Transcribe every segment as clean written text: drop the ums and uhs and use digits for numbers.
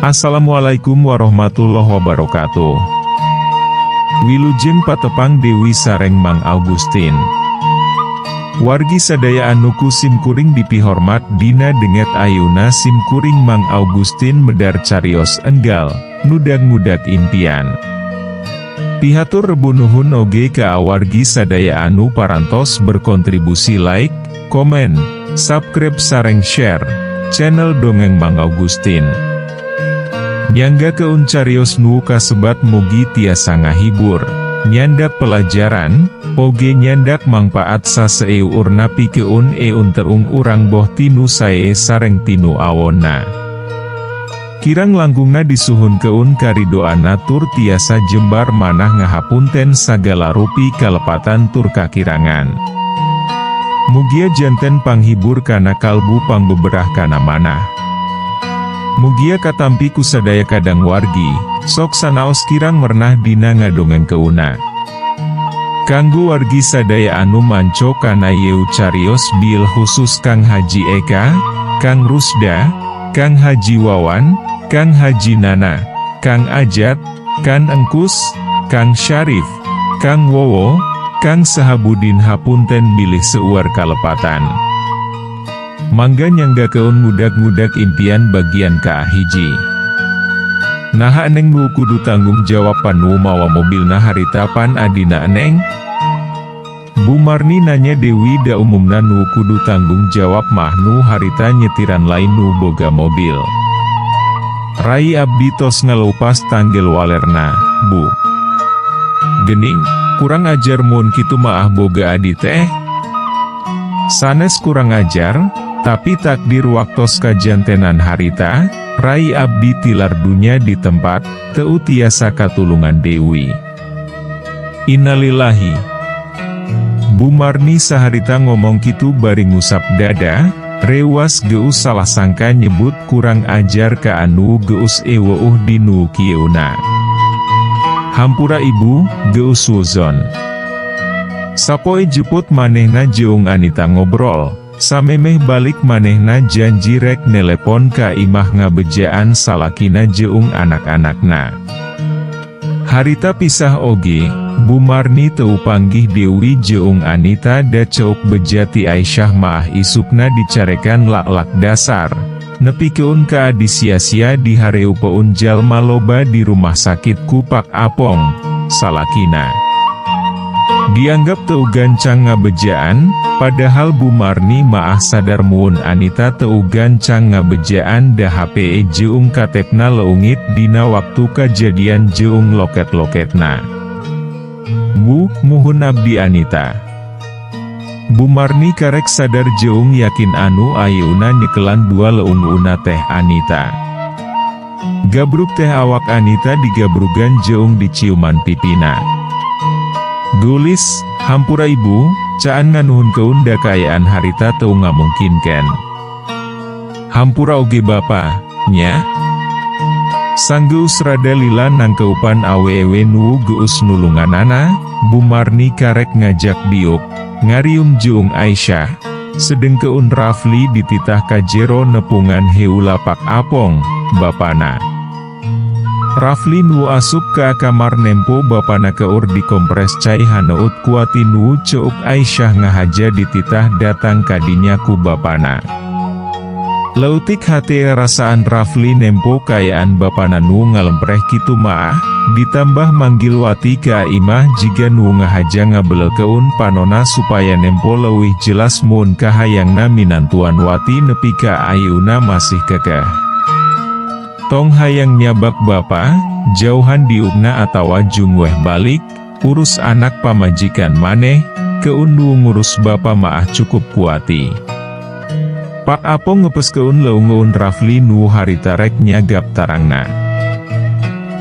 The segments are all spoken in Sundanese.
Assalamualaikum warahmatullahi wabarakatuh. Wilujeng patepang Dewi sareng Mang Augustin. Wargi sadaya anu ku simkuring dipihormat, dina dinten ayeuna simkuring Mang Augustin medar carios enggal, ngudag-ngudag impian. Pihatur rebu nuhun oge ka awargi sadaya anu parantos berkontribusi like, komen, subscribe sareng share channel Dongeng Mang Augustin. Nyanggakeun carios nu kasebat mugi tiasa ngahibur, nyandak pelajaran, oge nyandak mangpaat saseueurna pikeun eunteung urang boh tinu sae sareng tinu awonna. Kirang langkungna disuhunkeun karidoanna tur tiasa jembar manah ngahapunten sagala rupi kalepatan tur kakirangan. Mugia janten panghibur kana kalbu, pangbeberah kana manah. Mugia katampi ku sadaya kadang wargi, sok sanaos kirang mernah dina ngadongengkeunna. Kanggo wargi sadaya anu manco kana ieu carios, bil khusus Kang Haji Eka, Kang Rusda, Kang Haji Wawan, Kang Haji Nana, Kang Ajat, Kang Engkus, Kang Syarif, Kang Wowo, Kang Sahabudin, hapunten bilih seueur kalepatan. Mangga nyanggakeun Ngudag-ngudag Impian bagian ka-1. Naha Eneng nu kudu tanggung jawab, pan nu mawa mobilna harita pan adina Eneng? Bu Marni nanya Dewi, da umumna nu kudu tanggung jawab mah nu harita nyetiran, lain nu boga mobil. Rai abdi tos ngelupas tanggel walerna, Bu. Gening, kurang ajar mun kitu maah boga adi teh. Sanes kurang ajar, tapi takdir waktos kajantenan harita, Rai abdi tilar dunya di tempat, teu tiasa katulungan Dewi. Innalillahi. Bu Marni saharita ngomong kitu bari ngusap dada, rewas geus salah sangka nyebut kurang ajar ka anu geus eweuh dinu kieuna. Hampura, Ibu, geus suuzon. Sapoe jeput manehna jeung Anita ngobrol, samemeh balik manehna janji rek nelepon ka imah ngabejaan salakina jeung anak-anakna. Harita pisah oge, Bu Marni teu panggih Dewi jeung Anita, da ceuk beja ti Aisyah maah isukna dicarekan lak-lak dasar. Nepikeun ka disia-sia dihareupeun jalma loba di rumah sakit ku Pak Apong, salakina. Dianggap teu gancang ngabejaan, padahal Bu Marni maah sadar muun Anita teu gancang ngabejaan, da HP jeung katepna leungit dina waktu kajadian jeung loket-loketna. Bu, muhun, abdi Anita. Bu Marni karek sadar jeung yakin anu ayeuna nyekelan dua leunguna teh Anita. Gabruk teh awak Anita digabrugan jeung diciuman pipina. Geulis, hampura Ibu, caan nganuhunkeun da kaayaan harita teu ngamungkinkeun. Hampura oge Bapa, nya. Sanggeus rada lila nangkeupan awewe nu geus nulunganana, Bu Marni karek ngajak diuk, ngariung jeung Aisyah. Sedengkeun Rafli dititah ka jero nepungan heula Pak Apong, bapana. Rafli nu asup ka kamar nempo bapana keur dikompres cai haneut ku Wati nu ceuk Aisyah ngahaja dititah datang kadinya ku bapana. Leutik hate rasaan Rafli nempo kaayaan bapana nu ngalempreh kitu maah, ditambah manggil Wati ka imah jiga nu ngahaja ngabelkeun panona supaya nempo leuwih jelas mun kahayangna minantuan Wati nepi ka ayeuna masih kekeh. Tong hayang nyabak bapa, jauhan diukna atawa jung weh balik, urus anak pamajikan maneh, keun nu ngurus bapa maah cukup ku Wati. Pak Apong ngepeskeun leungeun Rafli nu harita rek nyagap tarangna.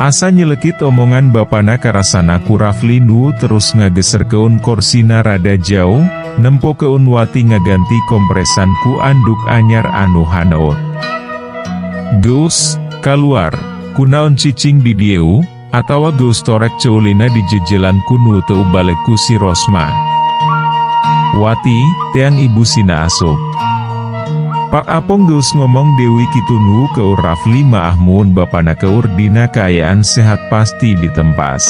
Asa nyelekit omongan bapana karasana ku Rafli nu terus ngageserkeun korsina rada jauh, nempokeun Wati ngaganti kompresan ku anduk anyar anu haneut. Geus, kaluar, kunaon cicing di dieu, atawa geus torek ceulina dijejelan ku nu teu balik ku si Rosma. Wati, teang Ibu sina asup. Pak Apong geus ngomong Dewi kitu nu keur Rafli maah mun bapana keur dina kaayaan sehat pasti ditempas.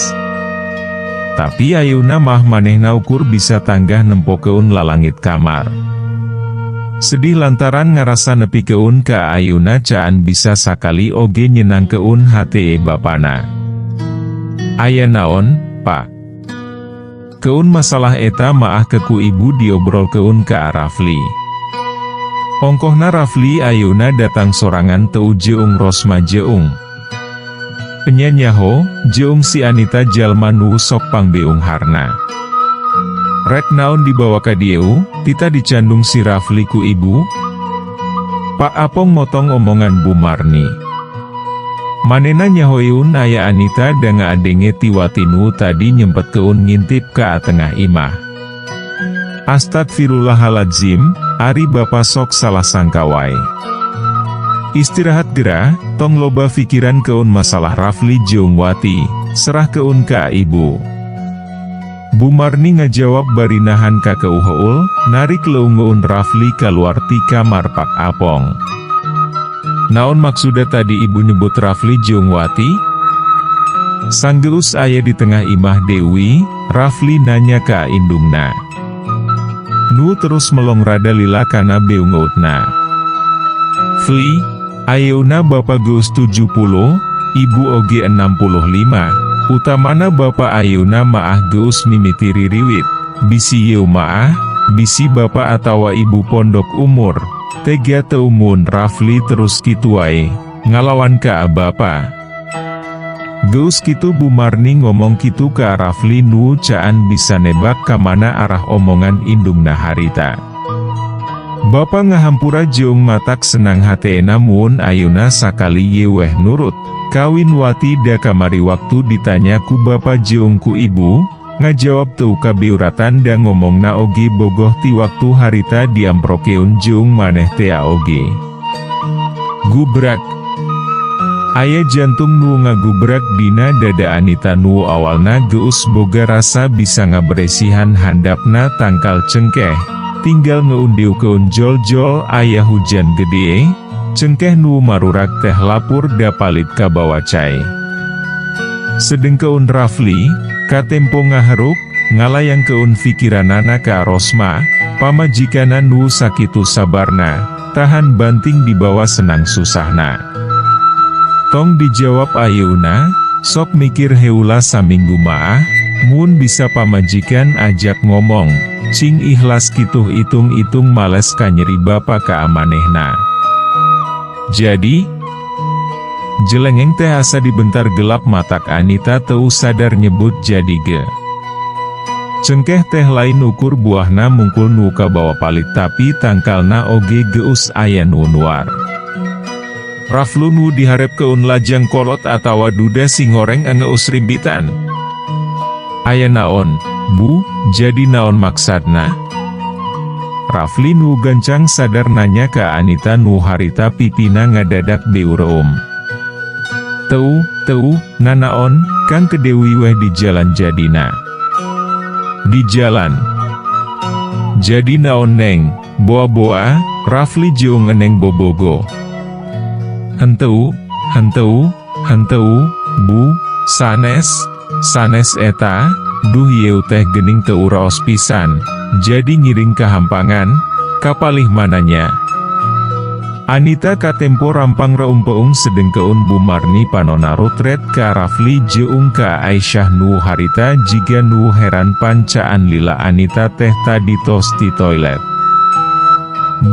Tapi ayeuna mah manehna ukur bisa tanggah nempokeun lalangit kamar. Sedih lantaran ngarasa nepikeun ka ayeuna caan bisa sakali oge nyenangkeun hate bapana. Aya naon, Pak? Keun masalah eta maah ke ku ibu diobrolkeun ka Rafli. Ongkohna Rafli ayeuna datang sorangan teu jeung Rosma jeung. Enya nyaho, jeung si Anita jalma nu sok pangbeungharna. Rek naon dibawa ka dieu, tita dicandung si Rafli ku ibu? Pak Apong motong omongan Bu Marni. Manehna nyahoeun aya Anita da ngaadenge ti Wati nu tadi nyempetkeun ngintip ka tengah imah. Astagfirullahaladzim, ari bapa sok salah sangka wae. Istirahat gera, tong loba pikiran keun masalah Rafli jeung Wati, serahkeun ka ibu. Bu Marni ngajawab bari nahan kakeuheul, narik leungeun Rafli kaluar ti kamar Pak Apong. Naon maksuda tadi ibu nyebut Rafli jeung Wati? Sanggeus aya di tengah imah Dewi, Rafli nanya ka indungna. Nu terus melong rada lila kana beungeutna. Fli, ayeuna bapa geus 70, ibu oge 65, utamana bapa ayeuna maah geus mimiti ririwit, bisi yeu maah, bisi bapa atawa ibu pondok umur, tega teu mun Rafli terus kitu wae, ngalawan ka bapa. Geus kitu Bu Marni ngomong kitu ka Rafli nu caan bisa nebak kamana arah omongan indungna harita. Bapa ngahampura jeung matak senang hatena mun ayeuna sakali ye weh nurut. Kawin Wati da kamari waktu ditanya ku bapa jeung ku ibu, ngajawab teu kabiuratan da ngomongna oge bogoh ti waktu harita diamprokeun jeung maneh tea oge. Gubrak. Aya jantung nu ngagubrak dina dada Anita nu awalna geus boga rasa bisa ngaberesihan handapna tangkal cengkeh, tinggal ngeundiukeun jol-jol aya hujan gede, cengkeh nu marurak teh lapur da palit kabawa cai. Sedengkeun Rafli, katempo ngaheruk, ngalayangkeun fikiranana ka Rosma, pamajikana nu sakitu sabarna, tahan banting dibawa senang susahna. Tong dijawab ayeuna, sok mikir heula saminggu maah, mun bisa pamajikan ajak ngomong, cing ikhlas kituh itung-itung males kanyeri bapa ka amanehna. Jadi, jelengeng teh asa dibentar gelap matak Anita teu sadar nyebut jadi ge. Cengkeh teh lain ukur buahna mungkul nu kabawa palit tapi tangkalna oge geus aya nu nuar. Raflu nu diharepkeun lajang kolot atawa duda singoreng engeus rimbitan. Aya naon, Bu, jadi naon maksadna? Rafli nu gancang sadar nanya ka Anita nu harita pipina ngadadak beureum. Teu, teu, nanaon, kang ke Dewi weh di jalan jadina. Di jalan. Jadi naon neng, boa-boa, Rafli jeung eneng bobogo. Henteu, henteu, henteu, Bu, sanes, sanes eta, duh yeu teh gening teu raos pisan, jadi ngiring kahampangan, kapalih mananya. Anita katempo rampang reumpeung sedengkeun Bu Marni panona rutret ka Rafli jeung ka Aisyah nu harita jiga nu heran pancaan lila Anita teh tadi tos ti toilet.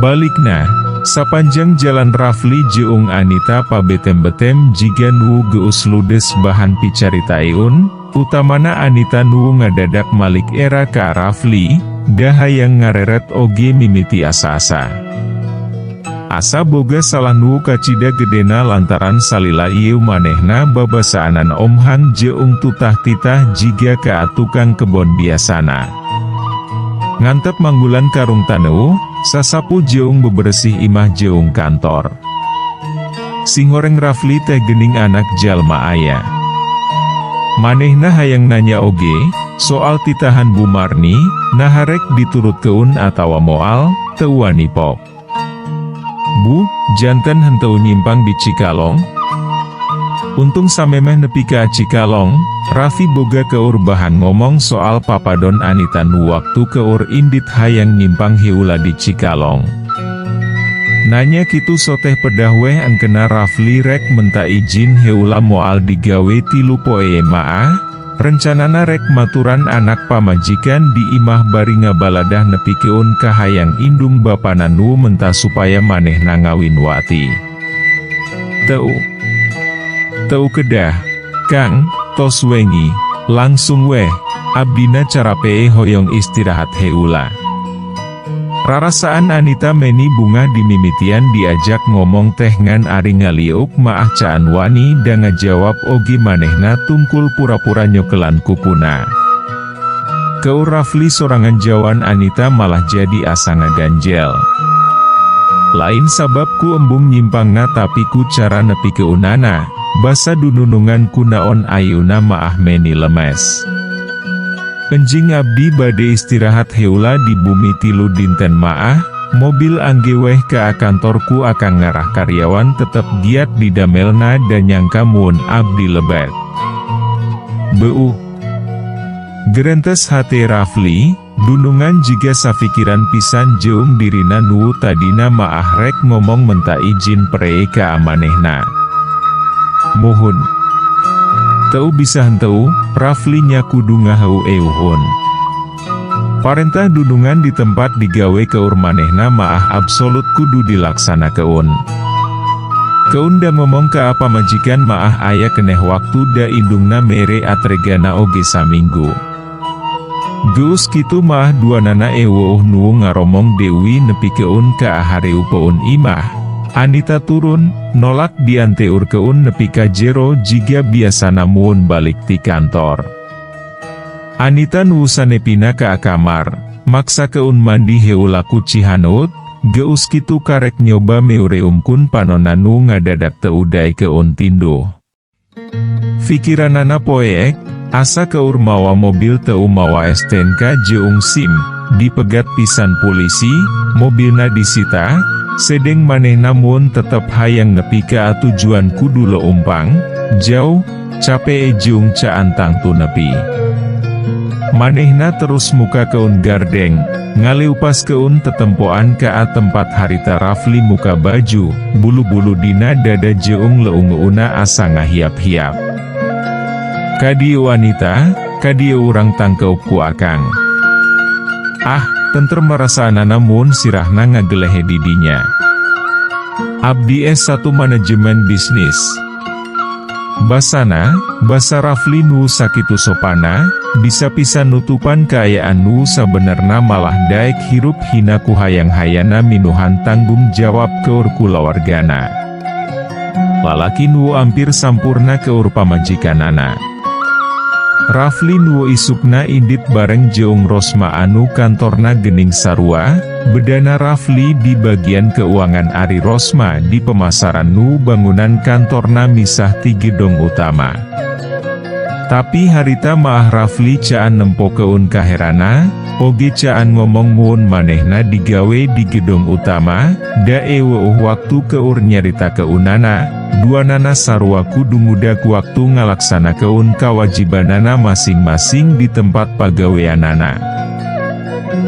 Balikna, sapanjang jalan Rafli jeung Anita pabetem-betem jiga nu geus ludes bahan picaritaeun, utamana Anita nu ngadadak malik era ka Rafli, da hayang ngareret oge mimiti asa-asa. Asa boga salah nu kacida gedena lantaran salila ieu manehna babasaanan omhang jeung tutah titah jiga ka tukang kebon biasana. Ngantep manggulan karung taneuh, sasapu jeung beberesih imah jeung kantor. Singoreng Rafli teh gening anak jalma aya. Manehna hayang nanya oge, soal titahan Bu Marni, naha rek diturutkeun atawa moal, teu wani pok. Bu, janten henteu nyimpang di Cikalong? Untung samemeh nepi ka Cikalong, Raffi boga keur bahan ngomong soal papadon Anita nu waktu keur indit hayang nyimpang heula di Cikalong. Nanya kitu soteh pedah weh engkena Rafli rek menta izin heula moal digawe 3 poe maah, rencanana rek maturan anak pamajikan di imah bari ngabaladah nepikeun ka hayang indung bapana nu menta supaya manehna ngawin Wati. Teu. Teu kedah, Kang, tos wengi, langsung weh, abdina carapee hoyong istirahat heula. Rarasaan Anita meni bungah dimimitian diajak ngomong teh, ngan ari ngaliuk maah caan wani da ngajawab oge manehna tungkul pura-pura nyokelan kukuna. Keur Rafli sorangan jawan Anita malah jadi asa ngaganjel. Lain sabab ku embung nyimpangna, tapi ku cara nepikeunana, basa dunungan kunaon ayuna maah meni lemes. Enjing abdi bade istirahat heula di bumi 3 dinten maah, mobil angge weh ka kantorku akang, ngarah karyawan tetep giat di damelna dan nyangka mun abdi lebet. Beuh. Gerentes hate Rafli, dunungan jiga safikiran pisan jeung dirina nu tadina maah rek ngomong menta izin prei ka manehna. Muhun. Teu bisa henteu, Rafli nya kudu ngaheueuhun. Parentah dunungan di tempat digawe keur manehna maah absolut kudu dilaksanakeun. Keun da ngomong ka pamajikan maah aya keneh waktu, da indungna mere atregana oge saminggu. Geus kitu mah duanana eweuh nu ngaromong Dewi nepikeun ka hareupeun imah. Anita turun, nolak dianteurkeun nepi ka jero jiga biasana mun balik ti kantor. Anita nu sanepina ka kamar, maksakeun mandi heula ku cihaneut, geus kitu karek nyoba meureumkeun panonna nu ngadadak teu daekeun tinduh. Fikiranana poeek, asa keur mawa mobil teu mawa STNK jeung SIM, dipegat pisan polisi, mobilna disita, sedeng manehna mun tetep hayang nepi ka tujuan kudu leumpang, jauh, capee jeung caan tangtu nepi. Manehna terus mukakeun gardeng, ngaleupaskeun tetempoan ka tempat harita Rafli muka baju, bulu-bulu dina dada jeung leungeunna asa ngahiap-hiap. Kadieu Anita, kadieu, urang tangkeup ku akang. Ah, tentrem marasaanana mun sirahna ngagelehe didinya. Abdi S1 Manajemen Bisnis. Basana, basa Rafli nu sakitu sopana, bisa pisan nutupan kaayaan nu sabenerna malah daek hirup hina ku hayang-hayana minuhan tanggung jawab keur kulawargana. Lalaki nu ampir sampurna keur pamajikanana. Rafli nu isukna indit bareng jeung Rosma anu kantorna gening sarua, bedana Rafli di bagian keuangan, ari Rosma di pemasaran nu bangunan kantorna misah ti gedong utama. Tapi harita maah Rafli caan nempokeun kaherana, oge caan ngomong mun manehna digawe di gedung utama, da eweuh waktu keur nyaritakeunana, duanana sarua kudu ngudag waktu ngalaksanakeun kawajibanana masing-masing di tempat pagaweanana.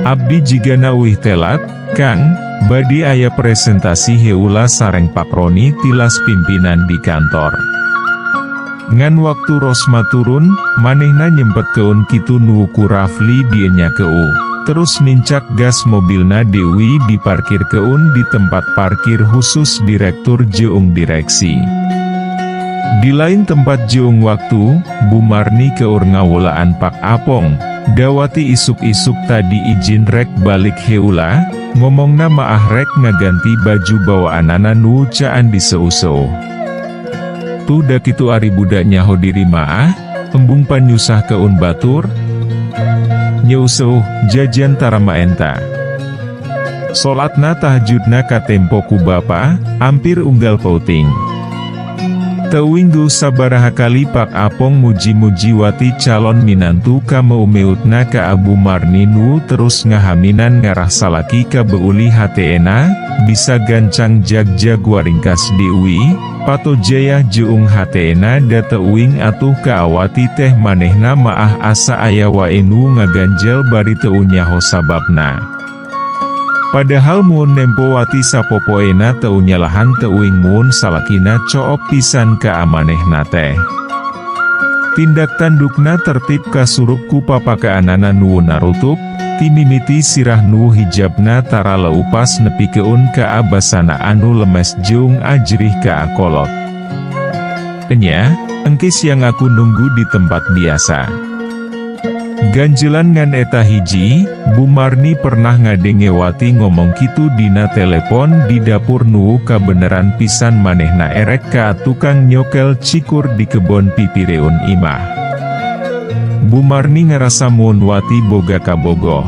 Abdi jigana uih telat, Kang, bade aya presentasi heula sareng Pak Roni tilas pimpinan di kantor. Ngan waktu Rosma turun, manehna nyempetkeun kitu nu ku Rafli dienyakeun. Terus nincak gas mobilna Dewi diparkirkeun di tempat parkir khusus direktur jeung direksi. Di lain tempat jeung waktu, Bu Marni keur ngawulaan Pak Apong, dawati isuk-isuk tadi izin rek balik heula, ngomongna maah rek ngaganti baju bawaanana nu caan diseuh-seuh. Tuh, da kitu ari budak nyaho diri maah, embung pan nyusahkeun batur. Nyeuseuh, jajan tara maenta. Solatna tahajudna katempo ku bapa, ampir unggal peuting. Teuing geus sabaraha kali Pak Apong muji-muji Wati calon minantu kameumeutna ka Bu Marni nu terus ngahaminan ngarah salaki kabeuli hatena, bisa gancang jag-jag waringkas deui, pato jayah jeung hatena da teuing atuh ka Wati teh manehna maah asa aya wae nu ngaganjel bari teu nyaho sababna. Padahal mun nempo Wati sapopoena teu nyalahan teuing mun salakina cook pisan ka amanehna teh. Tindak tandukna tertib kasurup ku papakaanana nu narutup, timimiti sirah nu hijabna tara leupas nepikeun ka abasana anu lemes jeung ajrih ka akolot. Enya, engke siang aku nunggu di tempat biasa. Ganjelan ngan eta hiji, Bu Marni pernah ngadenge Wati ngomong kitu dina telepon di dapur nu kabeneran pisan manehna erek ka tukang nyokel cikur di kebon pipireun imah. Bu Marni ngarasa mun Wati boga kabogoh.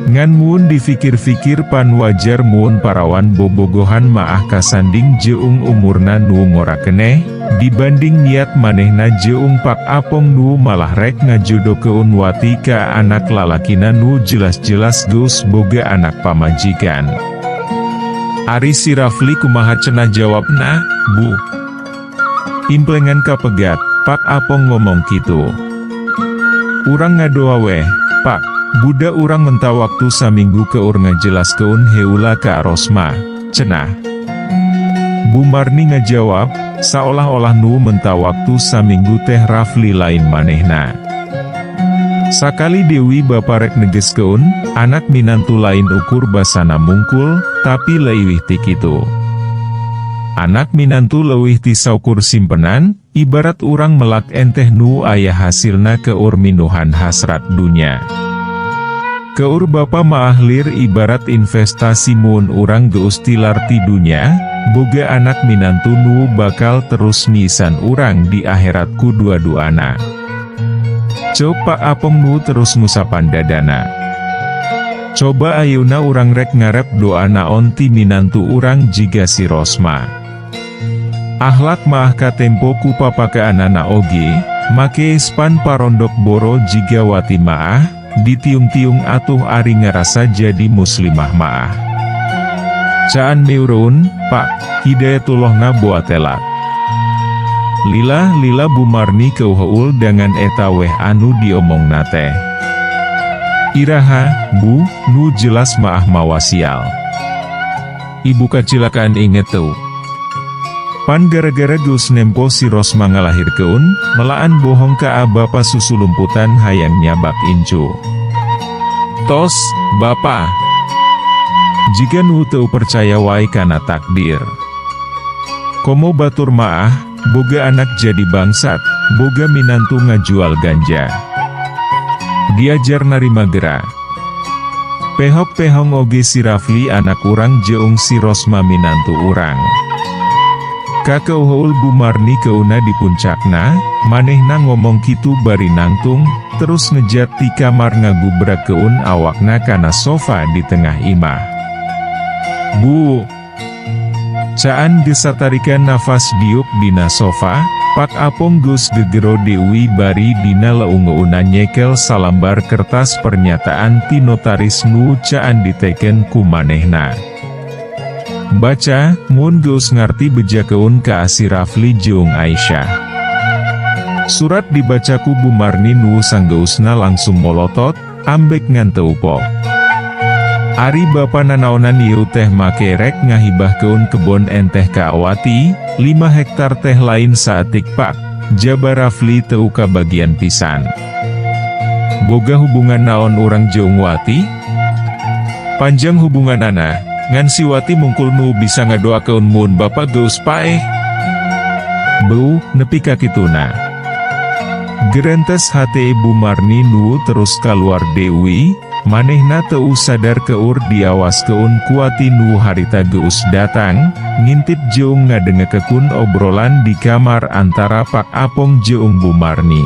Ngan mun difikir-fikir pan wajar mun parawan bobogohan maah kasanding jeung umurna nu ngora keneh, dibanding niat manehna jeung Pak Apong nu malah rek ngajodokeun Wati ka anak lalakina nu jelas-jelas geus boga anak pamajikan. Ari si Rafli kumaha cenah jawabna, Bu? Implengan kapegat, Pak Apong ngomong kitu. Urang ngadoa weh, Pak. Budak urang menta waktu saminggu keur ngajelaskeun heula ka Rosma, cenah. Bu Marni ngajawab, saolah-olah nu menta waktu saminggu teh Rafli lain manehna. Sakali deui bapa rek negeskeun, anak minantu lain ukur basana mungkul, tapi leuwih ti kitu. Anak minantu leuwih ti saukur simpenan, ibarat urang melak enteh nu aya hasilna keur minuhan hasrat dunya. Keur bapa maah lir ibarat investasi mun urang geus tilar ti dunya, boga anak minantu nu bakal terus niisan urang di akhirat ku dua-duana. Ceuk Pak Apong nu terus ngusapan dadana. Coba ayeuna urang rek ngarep doa naon ti minantu urang jiga si Rosma. Akhlak maah katempo ku papakaanana oge, make span parondok boro jiga Wati maah, ditiung-tiung atuh ari ngarasa jadi muslimah maah. Caan meureun, Pak, hidayatullah ngaboa telat. Lila-lila Bu Marni keuheul dengan eta weh anu diomongna teh. Iraha, Bu, nu jelas maah mawa sial. Ibu kacilakaan inget tuh. Pan gara-gara geus nempo si Rosma ngalahirkeun, melaan bohong ka bapa susulumputan hayang nyabak incu. Tos, Bapa. Jiga nu teu percaya wae kana takdir. Komo batur maah, boga anak jadi bangsat, boga minantu ngajual ganja. Diajar narima gera. Pehok-pehong oge si Rafli anak urang jeung si Rosma minantu urang. Kakeuheul Bu Marni keuna di puncakna, manehna ngomong kitu bari nangtung, terus ngejat ti kamar ngagubrakeun awakna kana sofa di tengah imah. Bu. Caan geus satarikan nafas diuk dina sofa, Pak Apong geus gegero deui bari dina leungeunna nyekel salambar kertas pernyataan ti notaris nu caan diteken ku manehna. Baca, mun geus ngarti bejakeun ka si Rafli jeung Aisyah. Surat dibaca ku Bu Marni nu sanggeusna langsung molotot, ambek ngan teu upok. Ari bapa nanaonan ieu teh make rek ngahibahkeun kebon enteh ka Wati, 5 hektar teh lain saeutik Pak, jaba Rafli teu kabagian pisan. Boga hubungan naon urang jeung Wati? Panjang hubunganana, ngan si Wati mungkul nu bisa ngadoakeun mun bapa geus paeh. Beu, nepi ka kituna. Gerentes hate Bu Marni nu terus kaluar deui, manehna teu sadar keur diawaskeun ku Wati nu harita geus datang, ngintip jeung ngadengekeun obrolan di kamar antara Pak Apong jeung Bu Marni.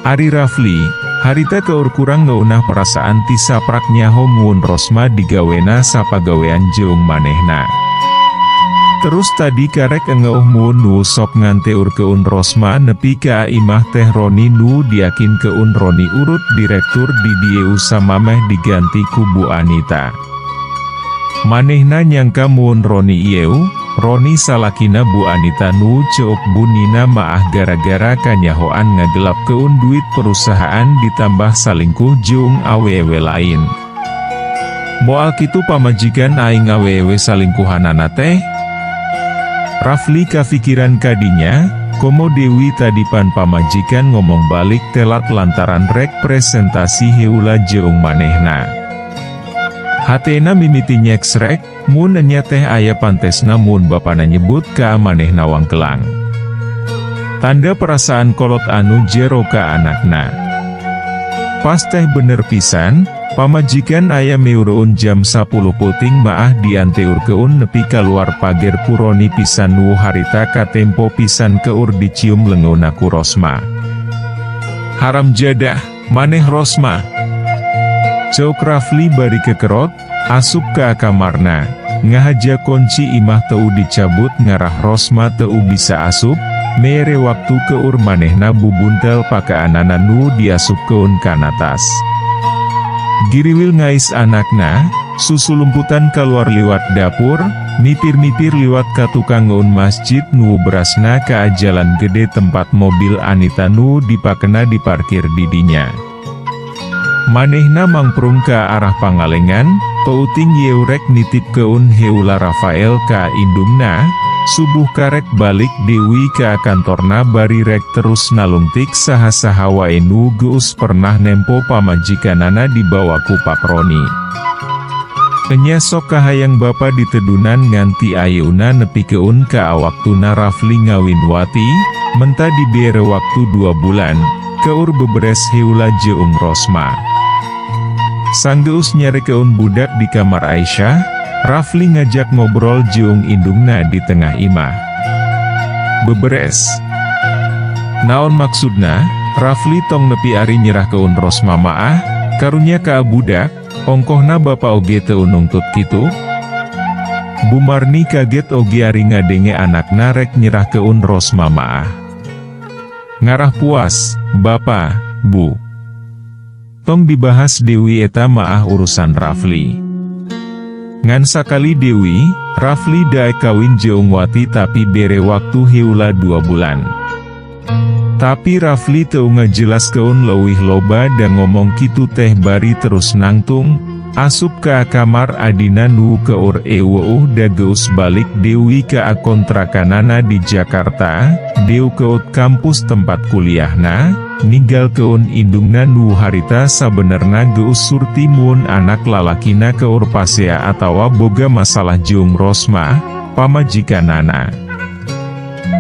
Ari Rafli, harita keur kurang ngeunah perasaan ti saprak nyaho mun Rosma digawena sapagawean jeung manehna. Terus tadi karek engeuh mun nu sok nganteurkeun Rosma nepi ka imah teh Roni nu diakinkeun Roni urut direktur di dieu samameh diganti ku Bu Anita. Manehna nyangka mun Roni ieu, Roni salakina Bu Anita nu ceuk Bu Nina maah gara-gara kanyahoan ngagelapkeun duit perusahaan ditambah salingkuh jeung awewe lain. Moal kitu pamajikan aing awewe salingkuhanana teh? Rafli kafikiran kadinya, komo Dewi tadi pan pamajikan ngomong balik telat lantaran rek presentasi heula jeung manehna. Hatena mimiti nyeksrek, mun enya teh aya pantesna mun bapana nyebut ka manehna wangkelang. Tanda perasaan kolot anu jero ka anakna. Pas teh bener pisan, pamajikan aya meureun jam 10 peuting maah dianteurkeun nepi kaluar pager ku Roni pisan nu harita katempo pisan keur dicium lengeuna ku Rosma. "Haram jadah, maneh Rosma," ceuk Rafli bari kekerot, asup ka kamarna, ngahaja kunci imah teu dicabut ngarah Rosma teu bisa asup, mere waktu keur manehna bubuntel pakaanana nu diasupkeun kana tas. Giriwil ngais anakna, susulumputan keluar liwat dapur, mipir-mipir liwat ka tukang ngeun masjid nu berasna ka jalan gede tempat mobil Anita nu dipakena diparkir didinya. Manehna mangprung ka arah Pangalengan, peuting yeu rek nitipkeun heula Rafael ka indungna, subuh karek balik Dewi ka kantorna bari rek terus nalungtik saha-saha wae nu geus pernah nempo pamajikanana dibawa ku Pak Roni. Enya sok kahayang bapa ditedunan nganti ayeuna nepikeun ka waktuna Rafli ngawin Wati, menta dibere waktu 2 bulan, keur beberes heula jeung Rosma. Sanggeus nyarekeun budak di kamar Aisyah, Rafli ngajak ngobrol jeung indungna di tengah imah. "Beberes? Naon maksudna, Rafli? Tong nepi ari nyerahkeun Rosma maah, karunya ka budak, ongkohna bapa oge teu nungtut kitu?" Bu Marni kaget oge ari ngadenge anakna rek nyerahkeun Rosma maah. "Ngarah puas, Bapa, Bu. Tong dibahas deui eta maah urusan Rafli. Ngan sakali deui, Rafli daek kawin jeung Wati tapi bere waktu heula 2 bulan." Tapi Rafli teu ngajelaskeun leuwih loba dan ngomong kitu teh bari terus nangtung, asup ka kamar adina nu keur eweuh da geus balik Dewi ka kontrakanana di Jakarta, deukeut kampus tempat kuliahna, ninggalkeun indungna nu harita sabenerna geus surti mun anak lalakina keur pasea atawa boga masalah jeung Rosma, pamajikanana.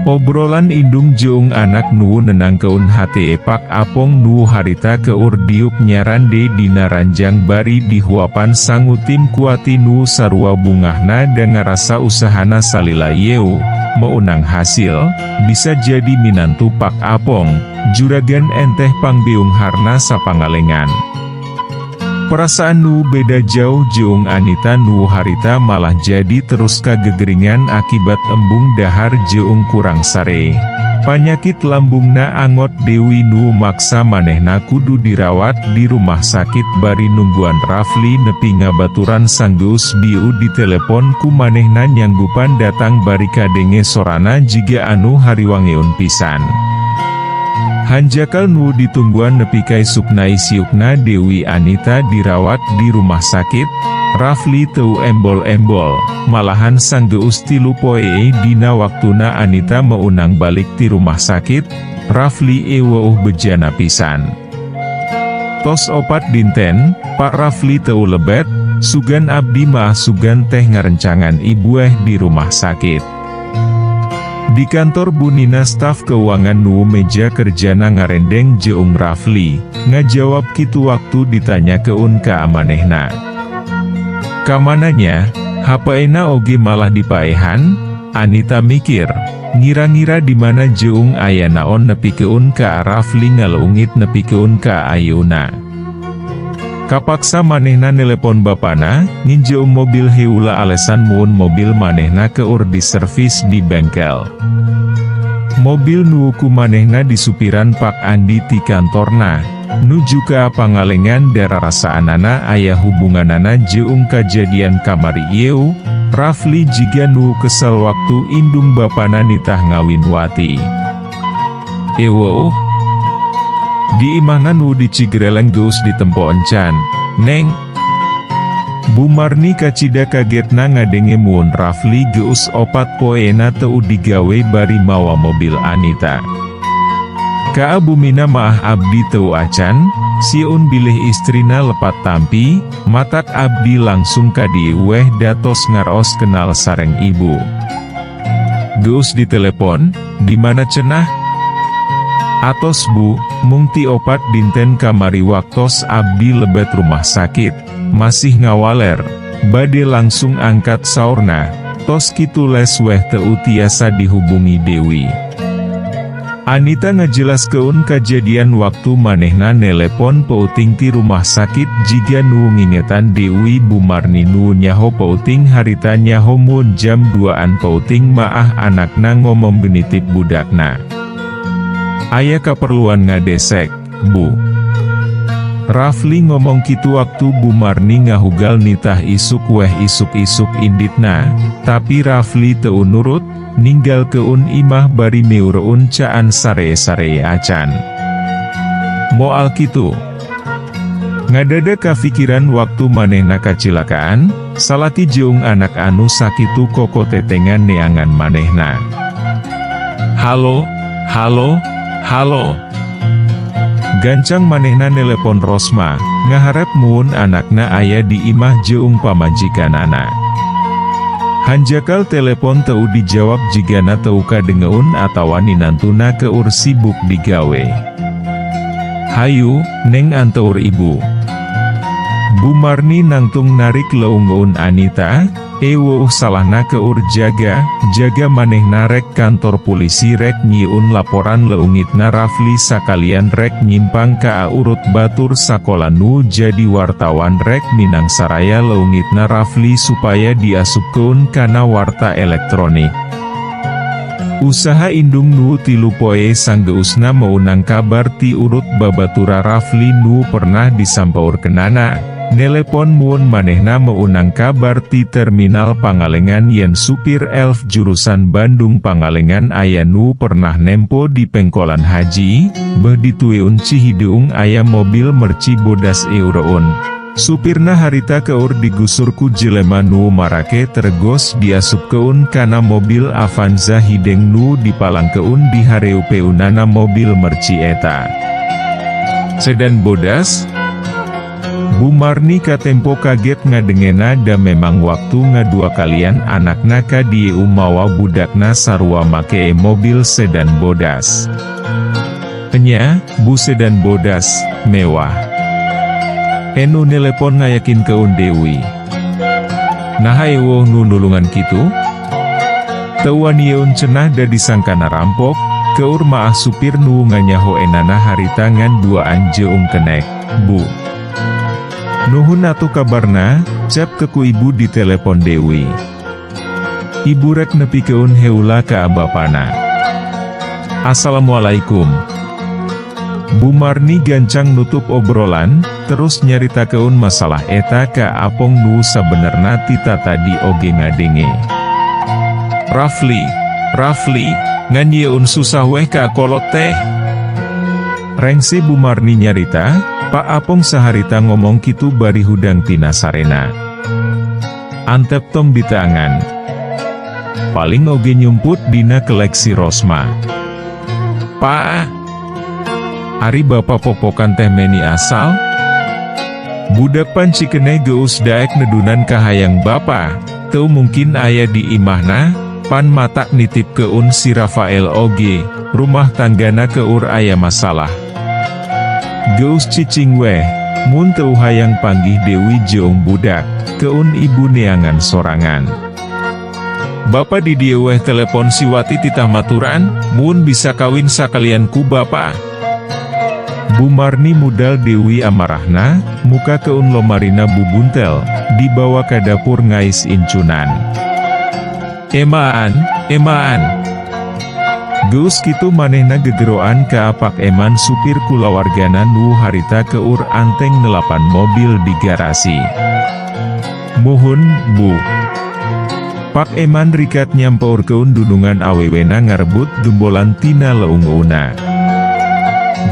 Obrolan indung jeung anak nu nenangkeun hate Pak Apong nu harita keur diuk nyarande dina ranjang bari dihuapan sangu tim kuati nu sarua bungahna dan ngarasa usahana salila yeu, meunang hasil, bisa jadi minantu Pak Apong, juragan enteh pangbeungharna sapangalengan. Perasaan nu beda jauh jeung Anita nu harita malah jadi terus kagegeringan akibat embung dahar jeung kurang sare. Panyakit lambungna angot Dewi nu maksa manehna kudu dirawat di rumah sakit bari nungguan Rafli nepi ngabaturan sanggeus biu ditelepon ku manehna nyanggupan datang bari kadenge sorana jiga anu hariwangeun pisan. Hanjakal nu ditungguan nepi ka isukna isiukna Dewi Anita dirawat di rumah sakit, Rafli teu embol-embol, malahan sanggeus 3 poe dina waktuna Anita meunang balik ti rumah sakit, Rafli eweuh bejana pisan. "Tos 4 dinten, Pak Rafli teu lebet, sugan abdi maah sugan teh ngarencangan ibueh di rumah sakit." Di kantor Bu Nina staf keuangan nu meja kerjana ngarendeng jeung Rafli, ngajawab kitu waktu ditanyakeun ka manehna. "Kamananya, HP-na oge malah dipaehan?" Anita mikir, ngira-ngira di mana jeung aya naon nepikeun ka Rafli ngaleungit nepikeun ka ayeuna. Kapaksa manehna nelepon bapana, nginjeum mobil heula alesan mun mobil manehna keur diservis di bengkel. Mobil nu ku manehna disupiran Pak Andi ti kantorna, nuju ka Pangalengan dararasaanana aya hubunganana jeung kajadian kamari ieu. Rafli jiga nu kesel waktu indung bapana nitah ngawin Wati. Eweuh. Di imahna nu di Cigereleng geus ditempo encan, Neng. Bu Marni kacida kagetna ngadenge mun Rafli geus 4 poena teu digawe bari mawa mobil Anita. Ka bumina maah abdi teu acan, sieun bilih istrina lepat tampi, matak abdi langsung ka dieu weh datos ngaraos kenal sareng ibu. Geus ditelepon, di mana cenah? Atos bu, mung ti 4 dinten kamari waktos abdi lebet rumah sakit, masih ngawaler, bade langsung angkat saurna, tos kitu les weh teu tiasa dihubungi Dewi. Anita ngajelaskeun kajadian waktu manehna nelepon peuting ti rumah sakit jiga nu ngingetan Dewi. Bu Marni nu nyaho peuting harita nyaho mun jam 2an peuting maah anakna ngomong genitip budakna. Aya kaperluan ngadesek, Bu. Rafli ngomong kitu waktu Bu Marni ngahugal nitah isuk weh isuk-isuk inditna, tapi Rafli teu nurut, ninggalkeun imah bari meureun caan sare-sare acan. Moal kitu. Ngadadak kafikiran waktu manehna kacilakaan, salaki jeung anak anu sakitu kokotetengan neangan manehna. Halo, halo, halo. Gancang manehna nelepon Rosma, ngaharep mun anakna aya di imah jeung pamajikanana. Hanjakal telepon teu dijawab jigana teu kadengeun atawa ninantuna keur sibuk digawe. Hayu, Neng, anteur ibu. Bu Marni nangtung narik leungeun Anita, eweuh salahna keur jaga, jaga manehna rek kantor polisi rek nyieun laporan leungitna Rafli sakalian rek nyimpang ka urut batur sakola nu jadi wartawan rek minang saraya leungitna Rafli supaya diasupkeun kana warta elektronik. Usaha indung nu 3 poe sanggeusna meunang kabar ti urut babatura Rafli nu pernah disampaurkeunana, nelepon mun manehna meunang kabar ti terminal Pangalengan yen supir elf jurusan Bandung Pangalengan aya nu pernah nempo di Pengkolan Haji, beh ditueun Cihideung aya mobil merci bodas eureun. Supirna harita keur digusur ku jelema nu marake tergos diasupkeun kana mobil Avanza hideng nu dipalangkeun di hareupeunana mobil merci eta. Sedan bodas? Bu Marni katempo kaget ngadengena da memang waktu ngadua kalian anakna ka dieu mawa budakna sarua make mobil sedan bodas. Enya, bu, sedan bodas, mewah. Enu nelepon ngayakinkeun Dewi. Naha eweuh nu nulungan kitu? Teu wanieun cenah da disangkana rampok, keur maah supir nu nganyaho enana harita ngan duaan jeung kenek, bu. Nuhun atuh kabarna, cep ke ku ibu di telepon Dewi. Ibu rek nepikeun heula ka bapana. Assalamualaikum. Bu Marni gancang nutup obrolan, terus nyaritakeun masalah eta ka Apong nu sabenerna tita tadi oge ngadenge. Rafli, Rafli, ngan yeun susah weh ka kolot teh. Rengse Bu Marni nyarita, Pak Apong saharita ngomong kitu bari hudang tina sarena. Antep tong diteangan. Paling oge nyumput dina koleksi Rosma. Pak, ari bapa popokan teh meni asal? Budak pan cikene geus daek nedunan kahayang bapa, teu mungkin aya di imahna, pan matak nitipkeun si Rafael oge, rumah tanggana keur aya masalah. Geus cicing weh, mun teu hayang panggih Dewi jeung budak, keun ibu neangan sorangan. Bapa di dieu weh telepon si Wati titah maturan, mun bisa kawin sakalian ku bapa. Bu Marni mudal Dewi amarahna, mukakeun lomarina bubuntel, dibawa ka dapur ngais incunan. Emaan, emaan. Geus kitu manehna gegeroan ka Pak Eman supir kulawargana nu harita keur anteng nelapan mobil di garasi. Muhun, Bu. Pak Eman rikat nyampeurkeun dunungan awewena ngarebut gembolan tina leungeunna.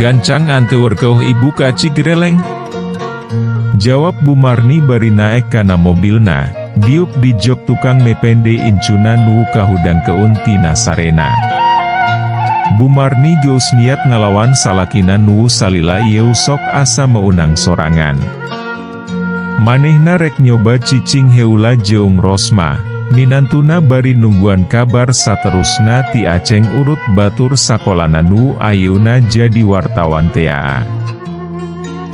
Gancang anteurkeun ibu ka Cigereleng? Jawab Bu Marni bari naek kana mobilna, diuk di jok tukang mepende incuna nu kahudangkeun tina sarena. Bu Marni geus niat ngalawan salakina nu salila ieu sok asa meunang sorangan. Manehna rek nyoba cicing heula jeung Rosma, minantuna bari nungguan kabar saterusna ti Aceng urut batur sakolana nu ayeuna jadi wartawan tea.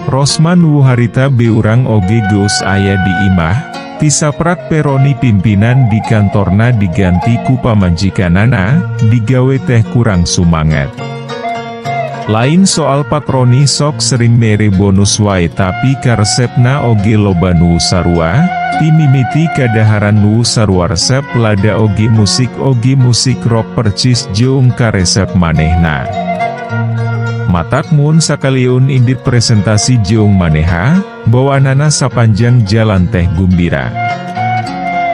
Rosma nu harita beurang oge geus aya di imah, tisaprak Peroni pimpinan di kantorna diganti ku pamajikanana, digawe teh kurang sumanget. Lain soal Pak Roni sok sering mere bonus wae, tapi karesepna oge loba nu sarua, ti mimiti kadaharan nu sarua resep lada oge musik rock percis jeung karesep manehna. Matak mun sakaliun indit presentasi jeung maneha, bawaanana sapanjang jalan teh gumbira.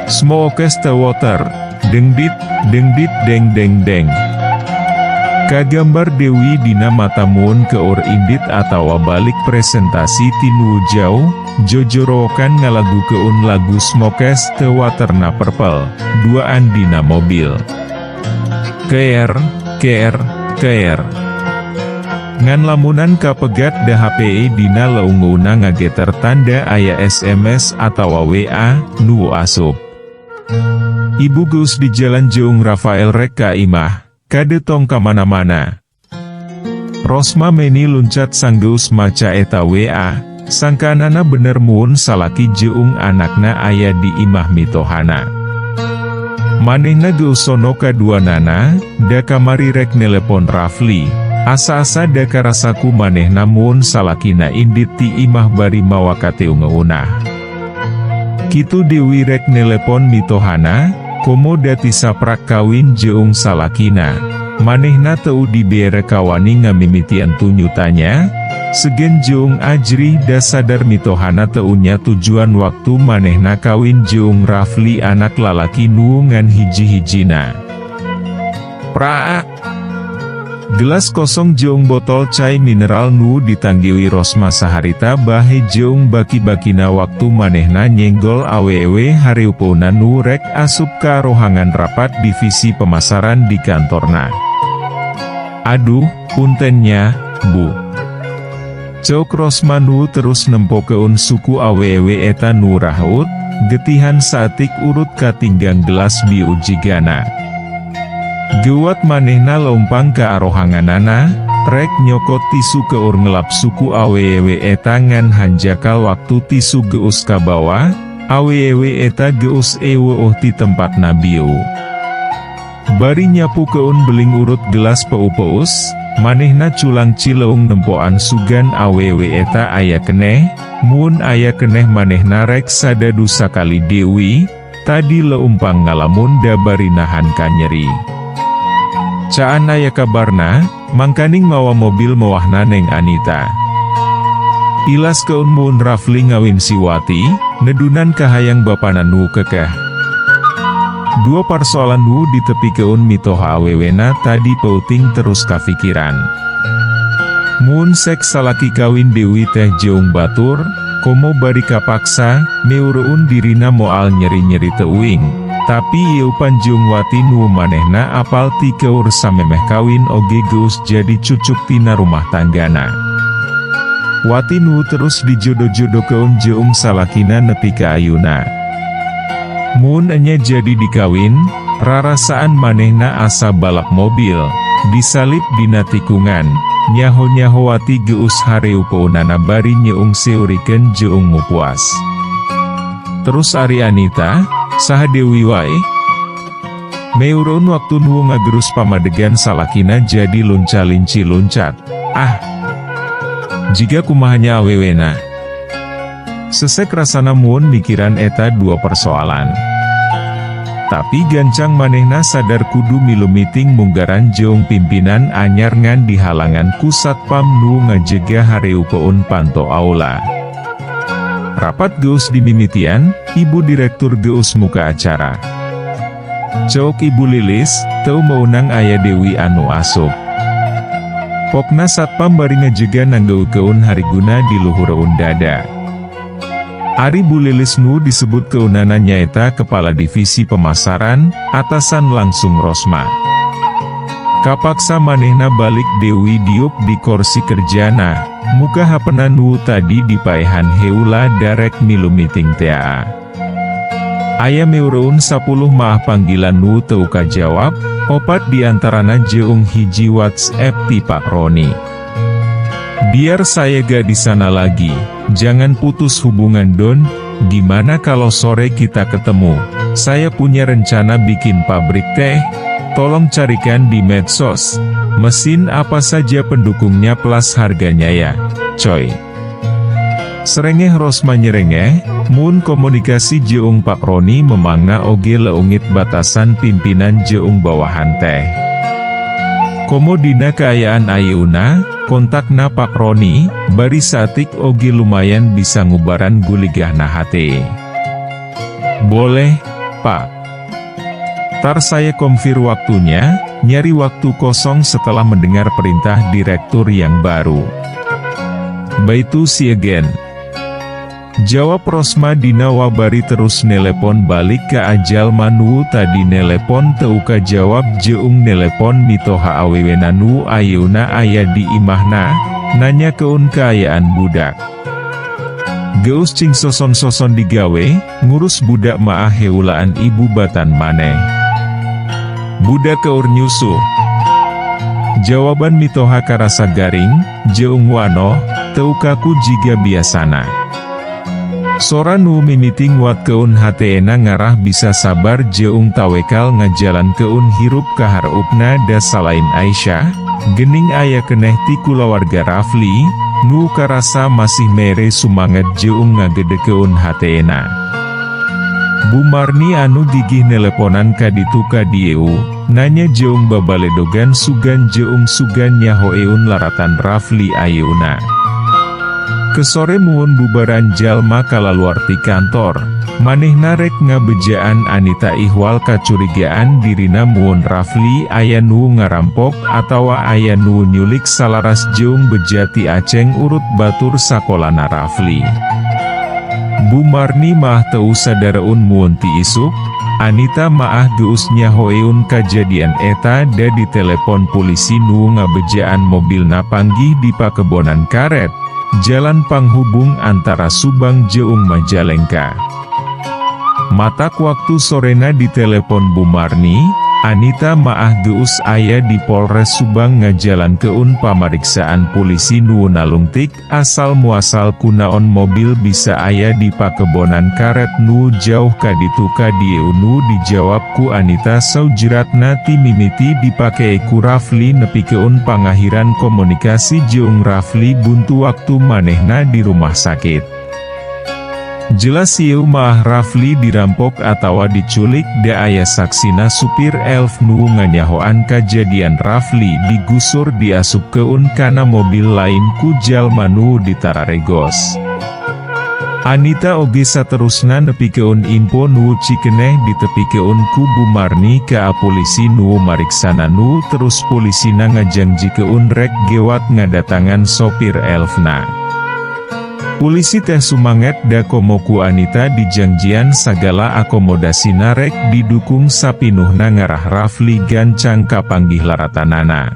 Smokes the water, dengdit, dengdit deng deng deng. Kagambar Dewi dina mata mun keur indit atawa balik presentasi ti nu jauh, jojorowokan ngalagukeun lagu Smokes the Water na Purple, duaan dina mobil. Ker, ker, ker. Ngan lamunan kapegat da HP dina leungeunna ngageter tanda aya SMS atawa WA nu asup. Ibu geus di jalan jeung Rafael rek ka imah, kade tong kamana-mana. Rosma meni luncat sanggeus maca eta WA, sangkaanana bener mun salaki jeung anakna aya di imah mitohana. Manehna geus sono kaduanana, da kamari rek nelepon Rafli, asa-asa da karasaku manehna mun salakina indit ti imah bari mawa kateungeunah. Kitu Dewi rek nelepon mitohana, komo da tisaprak kawin jeung salakina. Manehna teu dibere kawani ngamimitian tunyutanya, segen jeung ajrih da sadar mitohana teu nya tujuan waktu manehna kawin jeung Rafli anak lalaki nu ngan hiji-hijina. Praak! Gelas kosong jeung botol cai mineral nu ditanggiwi Rosma saharita bahe jeung baki-bakina waktu manehna nyenggol awewe hareupeunna nu rek asup ka rohangan rapat divisi pemasaran di kantorna. Aduh, punten nya, Bu. Ceuk Rosma nu terus nempokeun suku awewe eta nu rahaut, getihan saeutik urut katinggang gelas biu jigana. Gewat manehna leumpang ka arohanganana, rek nyokot tisu keur ngelap suku awewe eta ngan hanjakal waktu tisu geus kabawa, awewe eta geus euweuh ti tempatna biu. Bari nyapukeun beling urut gelas peu-peus, manehna culang cileung nempoan sugan awewe eta aya keneh, mun aya keneh manehna rek sadadu sakali Dewi, tadi leumpang ngalamun da bari nahan kanyeri. Caan aya kabarna, mangkaning mawa mobil mewahna Neng Anita. Ilaskeun mun Rafli ngawin si Wati, nedunan kahayang bapana nu kekeh. Dua parsoalan nu ditepikeun mitoha awewena tadi peuting terus kafikiran. Mun sek salaki kawin Dewi teh jeung batur, komo bari kapaksa, meureun dirina moal nyeri-nyeri teuing. Tapi ieu pan jeung Wati nu manehna apal ti keur samemeh kawin oge geus jadi cucuk tina rumah tanggana. Wati nu terus dijodoh-jodohkeun jeung salakina nepi ka ayuna. Mun enya jadi dikawin, rarasaan manehna asa balap mobil, disalip dina tikungan, nyaho-nyaho Wati geus hareupeunana bari nyeung seurikeun jeung mupuas. Terus ari Anita, saha Dewi wae? Meureun waktu nu ngagerus pamadegan salakina jadi lunca-linci luncat. Ah! Jiga kumaha nya awewena. Sesek rasana mun mikiran eta dua persoalan. Tapi gancang manehna sadar kudu milu meeting munggaran jeung pimpinan anyar ngan dihalangan ku satpam nu ngajega hareupeun panto aula. Rapat geus dimimitian, ibu direktur geus muka acara. Ceuk Ibu Lilis, teu meunang aya Dewi anu asup. Pokna satpam bari ngajega nanggeukeun hariguna di luhureun dada. Ari Bu Lilis nu disebut keunana nyaeta kepala divisi pemasaran, atasan langsung Rosma. Kapaksa manehna balik Dewi diuk di korsi kerjana, muka hapena nu tadi dipaehan heula darek milu meeting tea. Aya meureun 10 maah panggilan nu teu kajawab, opat diantarana jeung hiji WhatsApp ti Pak Roni. "Biar saya gak di sana lagi, jangan putus hubungan Don, gimana kalau sore kita ketemu, saya punya rencana bikin pabrik teh, tolong carikan di medsos, mesin apa saja pendukungnya plus harganya ya, coy." Serengeh Rosma nyerengeh, mun komunikasi jeung Pak Roni memangna oge leungit batasan pimpinan jeung bawahan teh. Komo dina kaayaan ayeuna, kontakna Pak Roni, bari saeutik oge lumayan bisa ngubaran guligahna hate. "Boleh, Pak. Tar saya konfir waktunya, nyari waktu kosong setelah mendengar perintah direktur yang baru. Bye to see again." Jawab Rosma dina WA bari terus nelepon balik ka jalma nu tadi nelepon teu kajawab jeung nelepon mitoha awewena nu ayeuna aya di imahna, nanyakeun kaayaan budak. "Geus cing soson-soson digawe, ngurus budak maah heulaan ibu batan maneh. Budak keur nyusu." Jawaban mitoha karasa garing, jeung wanoh, teu kaku jiga biasana. Sora nu mimiti nguatkeun hatena ngarah bisa sabar jeung tawekal ngajalankeun hirup kahareupna da salain Aisyah, gening aya keneh ti kulawarga Rafli, nu karasa masih mere sumanget jeung ngagedekeun hatena. Bu Marni anu gigih neleponan ka ditu ka dieu, nanya jeung babaledogan sugan jeung sugan nyahoeun laratan Rafli ayeuna. Kesore mun bubaran jalma kalaluar ti kantor, manehna rek ngabejaan Anita ihwal kacurigaan dirina mun Rafli aya nu ngarampok atawa aya nu nyulik salaras jeung beja ti Aceng urut batur sakolana Rafli. Bu Marni mah teu sadareun mun ti isuk, Anita maah geus nyahoeun kajadian eta da ditelepon polisi nu ngabejaan mobilna panggih di pakebonan karet, jalan panghubung antara Subang jeung Majalengka. Matak waktu sorena ditelepon Bu Marni, Anita maah geus aya di Polres Subang ngajalankeun pamariksaan polisi nu nalungtik asal muasal kunaon mobil bisa aya di pakebonan karet nu jauh ka ditu ka dieu nu dijawab ku Anita saujratna ti mimiti dipake ku Rafli nepikeun pangahiran komunikasi jeung Rafli buntu waktu manehna di rumah sakit. Jelas ieu mah Rafli dirampok atawa diculik da aya saksina supir elf nu nganyahoan kajadian Rafli digusur diasupkeun kana mobil lain ku jalma nu ditararegos. Anita oge saterusna nepikeun info nu cikeneh ditepikeun ku Bu Marni ka polisi nu mariksana nu terus polisina ngajangjikeun rek gewat ngadatangan sopir elfna. Polisi teh sumanget da komo ku Anita dijangjian sagala akomodasina rek didukung sapinuhna ngarah Rafli gancang kapanggih laratanana.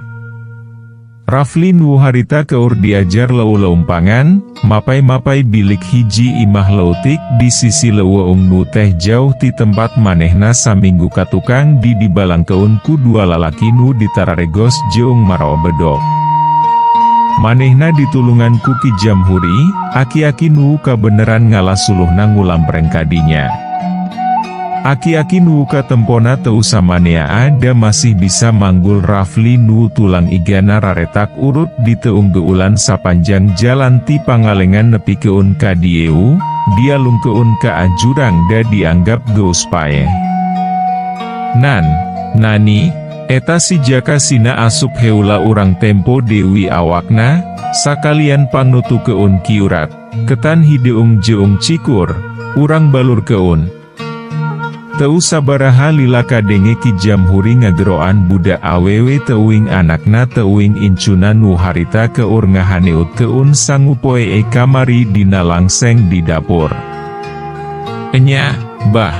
Rafli nu harita keur diajar leuleumpangan, mapay-mapay bilik hiji imah leutik di sisi leuweung nu teh jauh ti tempat manehna saminggu katukang di dibalangkeun ku dua lalaki nu ditararegos jeung marawa bedog. Manehna ditulungan ku Ki Jamhuri, aki-aki nu kabeneran ngala suluhna ngulampreng kadinya. Aki-aki nu katempona teu samanea da masih bisa manggul Rafli nu tulang igana raretak urut diteunggeulan sapanjang jalan ti Pangalengan nepikeun ka dieu, dialungkeun ka jurang da dianggap geus paeh. Nan, Nani, eta si Jaka sina asup heula urang tempo deui awakna, sakalian pangnutukeun kiurat, ketan hideung jeung cikur, urang balurkeun. Teu sabaraha lila kadenge Ki Jamhuri ngageroan budak awewe teuing anakna teuing incuna nu harita keur ngahaneutkeun sangu poe kamari dina langseng di dapur. Enya, Bah.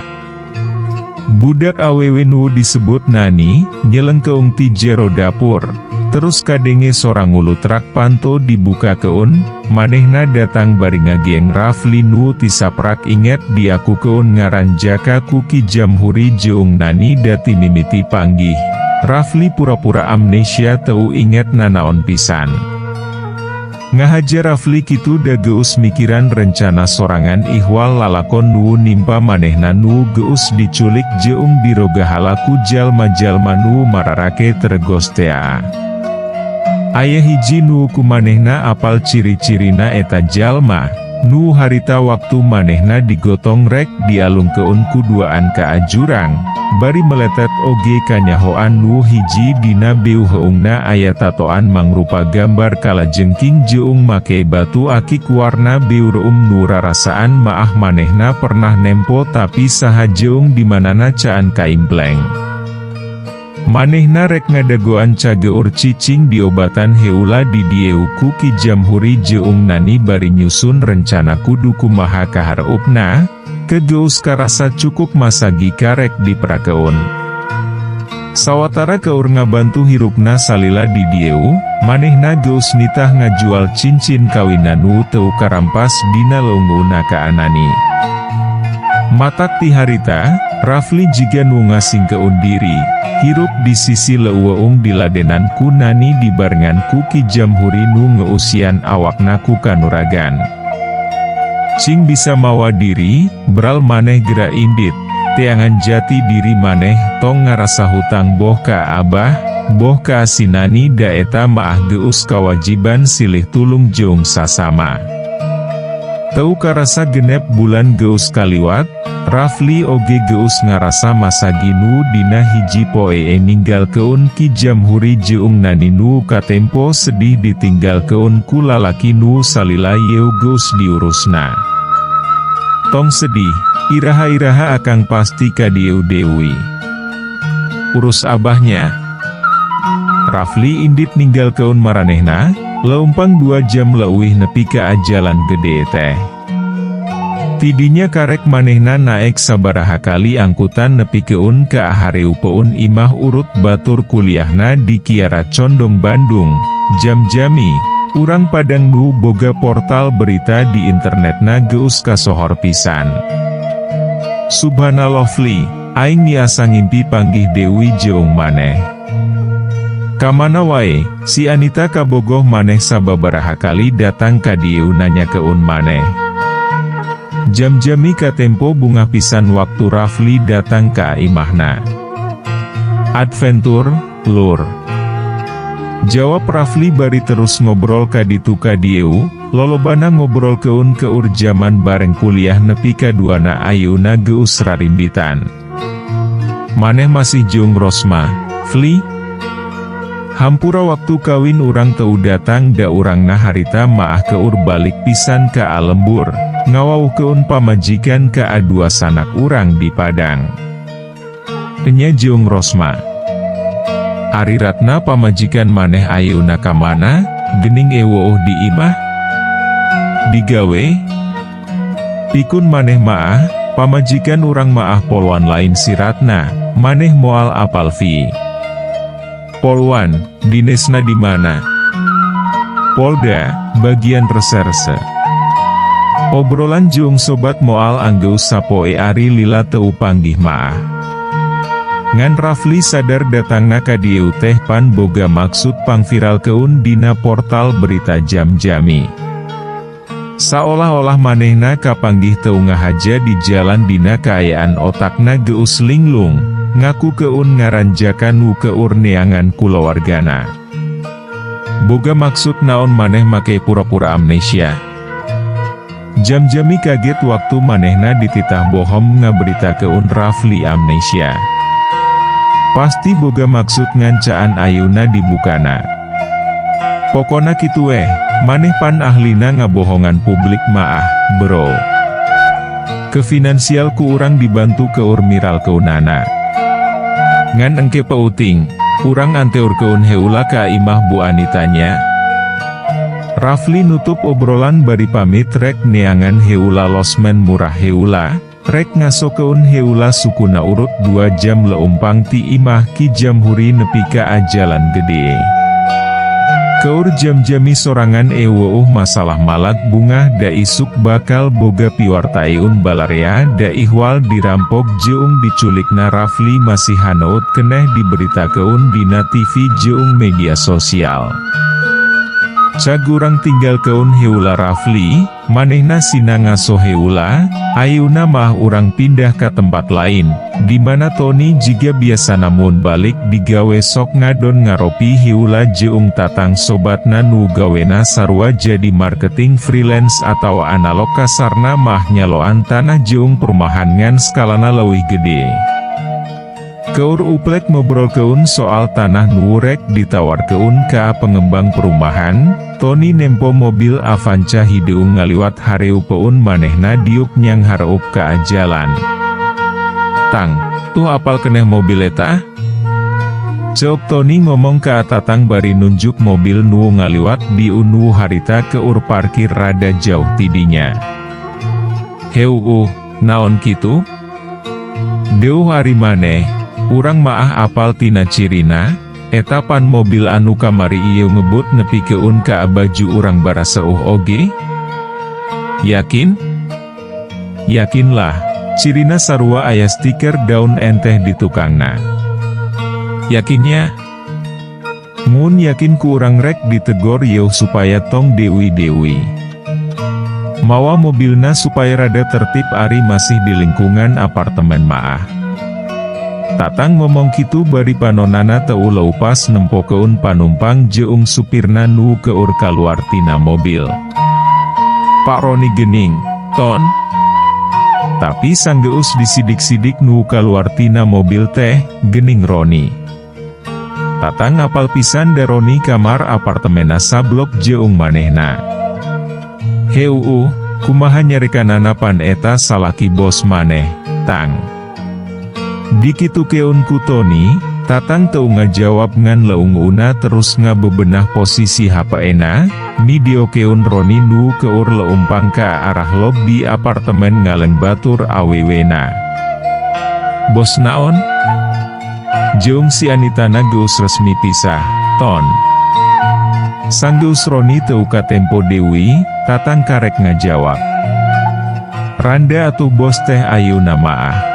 Budak awewe nu disebut Nani, nyelengkeung ti jero dapur. Terus kadenge sora ngulutrak panto dibukakeun, manehna datang bari ngagieng Rafli nu tisaprak inget diakukeun ngaran Jaka ku Ki Jamhuri jeung Nani da ti mimiti panggih. Rafli pura-pura amnesia teu inget nanaon pisan. Ngahaja Rafli kitu da geus mikiran rencana sorangan ihwal lalakon nu nimpa manehna nu geus diculik jeung dirogahala ku jalma-jalma nu mararake teregos tea. Aya hiji nu ku manehna apal ciri-cirina eta jalma, nu harita waktu manehna digotong rek dialungkeun ku duaan ka jurang, bari meletet oge kanyahoan nu hiji dina beuheungna aya tatoan mangrupa gambar kalajengking jeung make batu akik warna beureum nu rarasaan maah manehna pernah nempo tapi saha jeung dimanana caan kaimpleng. Manehna rek ngadagoan cageur cicing diobatan heula di dieu ku Ki Jamhuri jeung Nani bari nyusun rencana kudu kumaha kahareupna, kegeus karasa cukup masagi karek diperakeun. Sawatara keur ngabantu hirupna salila di dieu, manehna geus nitah ngajual cincin kawinna nu teu karampas dina leungeunna ka Anani. Matak ti harita, Rafli jiga nu ngasingkeun diri, hirup di sisi leuweung diladenan ku Nani dibarengan ku Ki Jamhuri nu ngeusian awakna ku kanuragan. Cing bisa mawa diri, bral maneh gera indit, teangan jati diri maneh tong ngarasa hutang boh ka abah, boh ka si Nani da eta maah geus kawajiban silih tulung jeung sasama. Teu karasa 6 bulan geus kaliwat, Rafli oge geus ngarasa masagi nu dina hiji poe ninggalkeun Ki Jamhuri jeung Nani nu katempo sedih ditinggalkeun ku lalaki nu salila yeu geus diurusna. Tong sedih, iraha-iraha akang pasti ka dieu deui. Urus abahnya. Rafli indit ninggalkeun maranehna, leumpang 2 jam leuwih nepi ka jalan gede teh. Tidinya karek manehna naek sabaraha kali angkutan nepikeun ka hareupeun imah urut batur kuliahna di Kiara Condong Bandung, jam-jami, urang Padang nu boga portal berita di internetna geus kasohor pisan. Subhanallah Fli, aing niasa ngimpi panggih deui jeung maneh. Kamana wae, si Anita kabogoh maneh sababaraha kali datang ka dieu nanyakeun maneh. Jam-jami katempo bungah pisan waktu Rafli datang ka imahna. Adventure, lur. Jawab Rafli bari terus ngobrol ka ditu ka dieu, lolobana ngobrolkeun keur jaman bareng kuliah nepi ka duana ayeuna geus rarimbitan. Maneh masih jeung Rosma, Fli? Hampura waktu kawin urang teu datang da urangna harita maah keur balik pisan ka lembur, ngawauhkeun pamajikan ka dua sanak urang di Padang. Enya jeung Rosma. Ari Ratna pamajikan maneh ayeuna ka mana, gening eweuh di imah? Digawe? Pikun maneh maah, pamajikan urang maah polwan lain si Ratna, maneh moal apal vi. Polwan, dinesna di mana? Polda, bagian reserse. Obrolan jeung sobat moal anggeus sapoe ari lila teu panggih maah. Ngan Rafli sadar datangna ka dieu teh pan boga maksud pangviralkeun dina portal berita jam-jami. Saolah-olah manehna kapanggih teu ngahaja di jalan dina kaayaan otakna geus linglung, ngakukeun ngaran jaka nu keur neangan kulawargana. Boga maksud naon maneh make pura-pura amnesia? Jam-jami kaget waktu manehna dititah bohong ngaberitakeun Rafli amnesia. Pasti boga maksud ngancaan ayeuna dibukana. Pokona kitu weh, maneh pan ahlina ngabohongan publik maah, bro. Ke finansial ku urang dibantu keur miralkeunana. Ngan engke peuting, urang anteurkeun heula ka imah Bu Anitanya. Rafli nutup obrolan bari pamit rek neangan heula losmen murah heula, rek ngasokeun heula sukuna urut 2 jam leumpang ti imah Ki Jamhuri nepi ka jalan gede. Keur jam-jami sorangan eweuh masalah malat bungah da isuk bakal boga piwartaeun balarea da ihwal dirampok jeung diculikna Rafli masih haneut keneh diberitakeun dina TV jeung media sosial. Cag urang tinggalkeun heula Rafli, manehna sina ngaso heula, ayeuna mah urang pindah ka tempat lain, di mana Tony jiga biasana mun balik digawe sok ngadon ngaropi heula jeung Tatang, sobatna nu gawena sarua jadi marketing freelance atau analog, kasarna mah nyaloan tanah jeung perumahan ngan skalana leuwih gede. Keur uplek ngobrolkeun soal tanah nu rek ditawarkeun ka pengembang perumahan, Tony nempo mobil Avanza hideung ngaliwat hareupeun manehna diuk nyanghareup ka jalan. "Tang, tuh apal keneh mobil eta?" Ceuk Tony ngomong ka Tatang bari nunjuk mobil nu ngaliwat di nu harita keur parkir rada jauh tidinya. "Heuuh, naon kitu? Deuh ari maneh, urang maah apal tina cirina, eta pan mobil anu kamari ieu ngebut nepikeun ka baju urang baraseuh oge." "Yakin?" "Yakinlah, cirina sarua aya stiker daun enteh di tukangna." "Yakinnya?" "Mun yakin ku urang rek ditegor yeuh supaya tong deui-deui. Mawa mobilna supaya rada tertib ari masih di lingkungan apartemen maah." Tatang ngomong kitu bari panonana teu leupas nempokeun panumpang jeung supirna nu keur kaluar tina mobil. "Pak Roni gening, Ton?" Tapi sanggeus disidik-sidik nu kaluar tina mobil teh, gening Roni. Tatang apal pisan da Roni kamar apartemena sablok jeung manehna. "Heuuh, kumaha nyarekanana pan eta salaki bos maneh, Tang." Dikitukeun ku Tony, Tatang teu ngajawab ngan leunguna terus ngabebenah posisi HP-na, midiokeun Roni nu keur leumpang ka arah lobi apartemen ngaleng batur awewena. "Bos naon?" "Jeung si Anitana geus resmi pisah, Ton." Sanggeus Roni teu katempo deui, Tatang karek ngajawab. "Randa atuh bos teh ayeuna maah.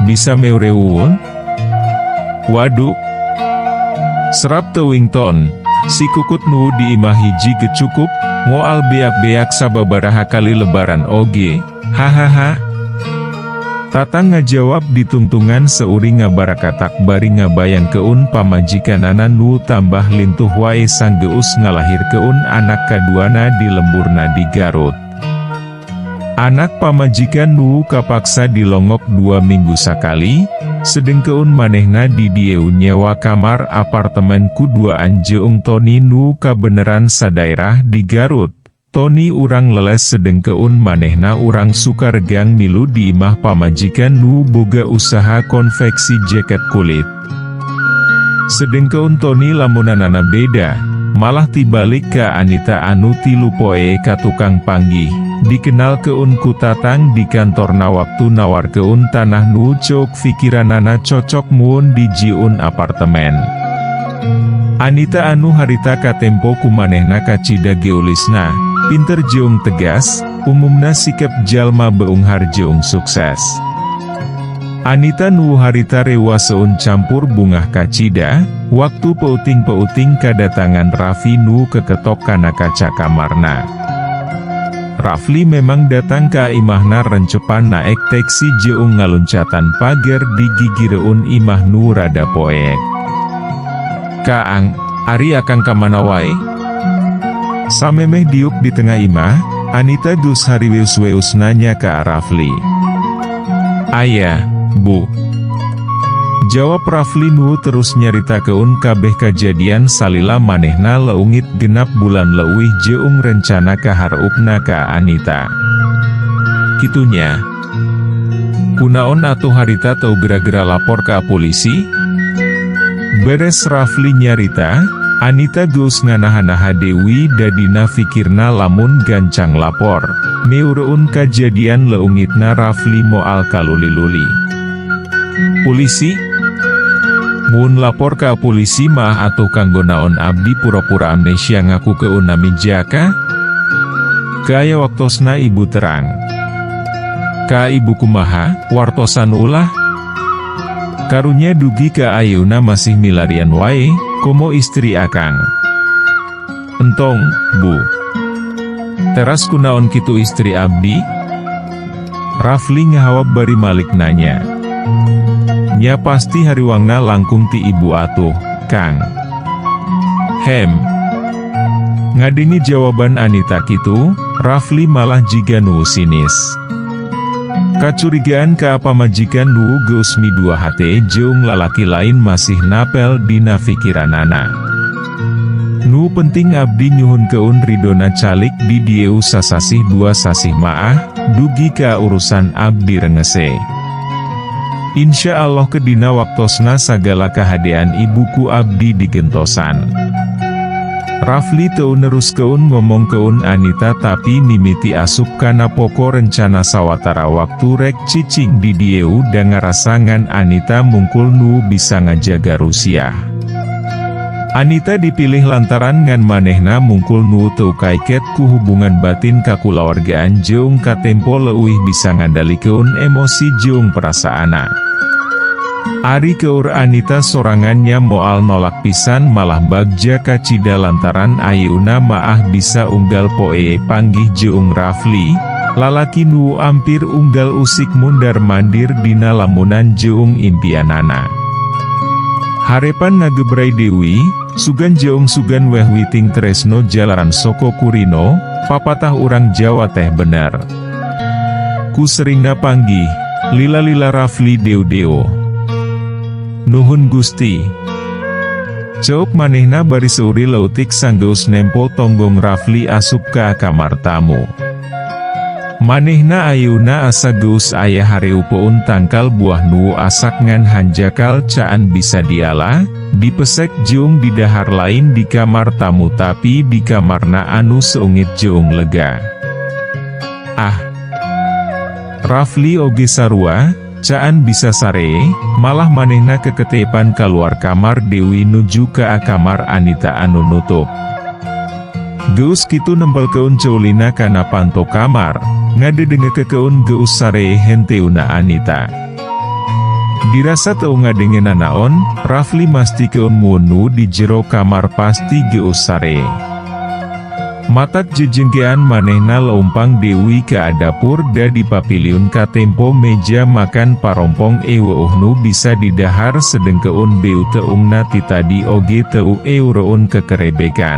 Bisa meureuun?" "Waduh. Serap teuing, Ton, si kukut nu di imah hiji ge cukup, moal beak-beak sababaraha kali lebaran oge, hahaha." Tatang ngajawab ditungtungan seuri ngabarakatak bari ngabayangkeun pamajikanana nu tambah lintuh wae sanggeus ngalahirkeun anak kaduana di lemburna di Garut. Anak pamajikan nu kapaksa dilongok 2 minggu sakali, sedengkeun manehna di dieu nyewa kamar apartemen kuduaan jeung Tony nu kabeneran sadaerah di Garut. Tony urang Leles sedengkeun manehna urang Sukaregang milu di imah pamajikan nu boga usaha konveksi jaket kulit. Sedengkeun Tony lamunanana beda, malah tibalik ka Anita anu 3 poe ka tukang panggih, dikenalkeun ku Tatang di kantorna waktu nawarkeun tanah nu ceuk fikiranana cocok mun dijieun apartemen. Anita anu harita katempo ku manehna kacida geulisna, pinter jeung tegas, umumna sikep jalma beunghar jeung sukses. Anita nu harita rewaseun campur bungah kacida, waktu peuting-peuting kadatangan Raffi nu keketok kana kaca kamarna. Rafli memang datang ka imahna rencepan naek teksi jeung ngaluncatan pager di gigireun imah nu rada poek. Kaang, ari akang kamana wae? Samemeh diuk di tengah imah, Anita geus hariweus-weus nanya ka Rafli. Aya, Bu. Jawab Rafli nu terus nyaritakeun kabeh kajadian salila manehna leungit 6 bulan leuwih jeung rencana kahareupna ka Anita. Kitu nya. Kunaon atuh harita teu gera-gera lapor ka polisi? Beres Rafli nyarita, Anita geus nganaha-naha Dewi da dina fikirna lamun gancang lapor, meureun kajadian leungitna Rafli moal kaluli-luli. Polisi? Mun lapor ka polisi mah atuh kanggo naon abdi pura-pura amnesia ngakukeun nami Jaka? Kaya waktosna ibu terang. Ka ibu kumaha, wartosan ulah? Karunya dugi ka ayeuna masih milarian wae, komo istri akang. Entong, Bu. Teras kunaon kitu istri abdi? Rafli ngahawab bari malik nanya. Nya pasti hariwangna langkung ti ibu atuh, Kang. Hem. Ngadenge jawaban Anita kitu, Rafli malah jiga nu sinis. Kacurigaan ka pamajikan nu geus midua hate jeung lalaki lain masih napel dina fikiranana. Nu penting abdi nyuhunkeun ridona calik di dieu sasasih 2 sasih maah, dugi ka urusan abdi rengese. Insya Allah ke dina waktosna sagala kahadean ibu ku abdi digentosan. Rafli teu neruskeun ngomongkeun Anita tapi mimiti asup kana poko rencana sawatara waktu rek cicing di dieu da ngarasa ngan Anita mungkul nu bisa ngajaga Rusiah. Anita dipilih lantaran ngan manehna mungkul nu teu kaiket ku hubungan batin kakulawargaan jeung katempo leuwih bisa ngandalikeun emosi jeung perasaanna. Ari keur Anita sorangannya moal nolak pisan, malah bagja kacida lantaran ayeuna maah bisa unggal poe panggih jeung Rafli, lalaki nu ampir unggal usik mundar mandir dina lamunan jeung impianana. Harepan ngagebray Dewi, sugan jeung sugan weh witing tresno jalaran soko kurino, papatah urang Jawa teh bener. Ku seringna panggih, lila-lila Rafli deo-deo. Nuhun Gusti. Ceuk manehna bari seuri leutik sanggeus nempo tonggong Rafli asup ka kamar tamu. Manehna ayeuna asa geus aya hareupeun tangkal buah nu asak ngan hanjakal caan bisa diala, dipesek jeung didahar, lain di kamar tamu tapi di kamarna anu seungit jeung lega. Ah! Rafli oge sarua, caan bisa sare, malah manehna keketepan keluar kamar Dewi nuju ka kamar Anita anu nutup. Geus kitu nempelkeun ceulina kana panto kamar, ngadedengekeun geus sare henteuna Anita. Dirasa teu ngadenge nanaon, Rafli mastikeun mun nu di jero kamar pasti geus sare. Matak jejengkean manehna leumpang Dewi ka dapur da di papiliun katempo meja makan parompong euweuh nu bisa didahar, sedengkeun beu teungna ti tadi oge teu eureun kekerebekan.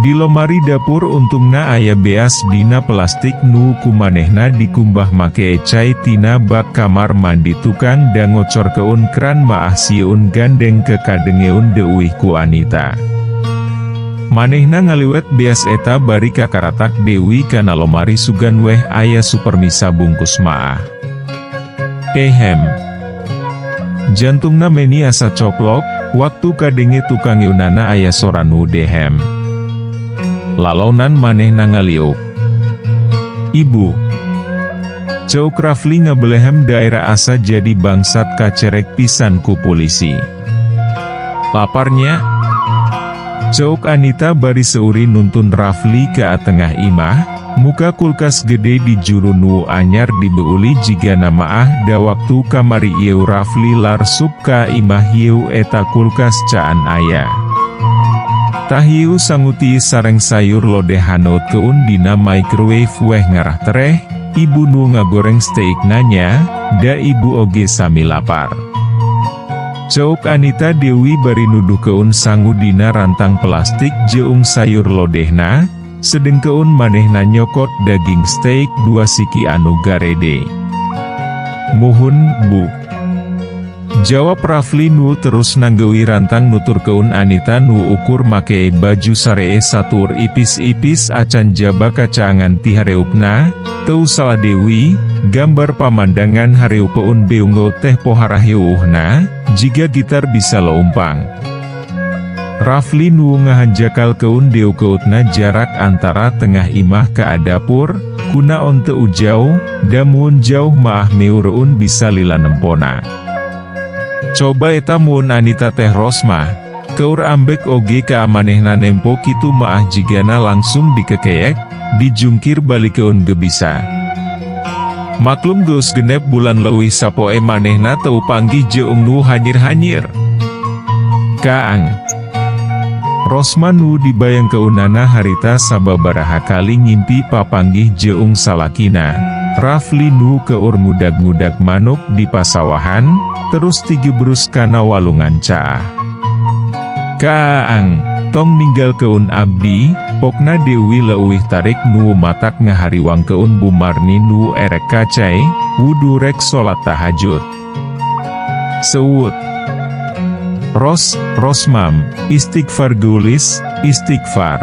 Di lomari dapur untungna aya beas dina plastik nu kumanehna dikumbah make cai tina bak kamar mandi tukang da ngocorkeun kran maah sieun gandeng kekadengeun deuih ku Anita. Manehna ngaliwet beas eta bari kakaratak Dewi kana lomari sugan weh aya supermi sabungkus maah. Ehem. Jantungna meni asa coplok, waktu kadenge tukang eunana aya sora nu dehem. Lalonan manehna ngaliuk. Ibu. Ceuk Rafli ngabelehem daerah asa jadi bangsat kacerek pisan ku polisi. Laparnya? Ceuk Anita bari seuri nuntun Rafli ke tengah imah, muka kulkas gede di juru nu anyar dibeuli jiga maah da waktu kamari ieu Rafli larsup ka imah ieu eta kulkas caan aya. Tah ieu sangu tiis sareng sayur lodeh haneutkeun dina microwave weh ngarah tereh, ibu nu ngagoreng steak nanya, da ibu oge sami lapar. Ceuk Anita Dewi bari nuduhkeun sangu dina rantang plastik jeung sayur lodehna, sedengkeun manehna nyokot daging steak dua siki anu garede. Muhun, Bu. Jawab Rafli nu terus nanggeui rantang nuturkeun Anita nu ukur make baju saree satur ipis-ipis acan jaba kacaangan ti hareupna, teu salah Dewi, gambar pamandangan hareupeun beungeut teh pohara heueuhna, jiga gitar bisa leumpang. Rafli nu ngahanjakalkeun deukeutna jarak antara tengah imah ka dapur, kunaon teu jauh, da mun jauh maah meureun bisa lila nempona. Coba eta mun Anita teh Rosma, keur ambek oge ka manehna nempo kitu maah jigana langsung dikekeyek, dijungkir balikeun ge bisa. Maklum geus 6 bulan leuwih sapoe manehna teu panggih jeung nu hanyir-hanyir. Kaang. Rosma nu dibayangkeunana harita sababaraha kali ngimpi papanggih jeung salakina, Rafli nu keur ngudag-ngudag manuk di pasawahan, terus tigebrus kana walungan caah. Kaang, tong ninggalkeun abdi, pokna Dewi leuwih tarik nu matak ngahariwangkeun Bu Marni nu erek ka cai, wudu rek salat tahajud. Sewut. Ros, Rosmam, istighfar geulis, istighfar.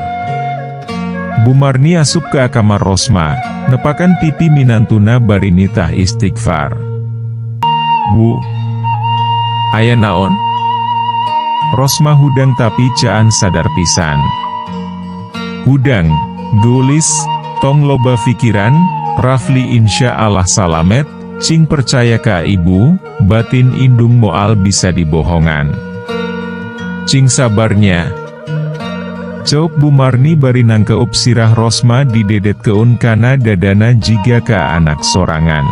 Bu Marni asup ke kamar Rosma, nepakan pipi minantuna bari nitah istighfar. Bu. Aya naon? Rosma hudang tapi caan sadar pisan. Hudang, geulis, tong loba pikiran, Rafli insya Allah salamet, cing percaya ka ibu, batin indung moal bisa dibohongan. Cing sabarnya. Ceuk Bu Marni bari nangkeup sirah Rosma didedetkeun kana dadana jiga ka anak sorangan.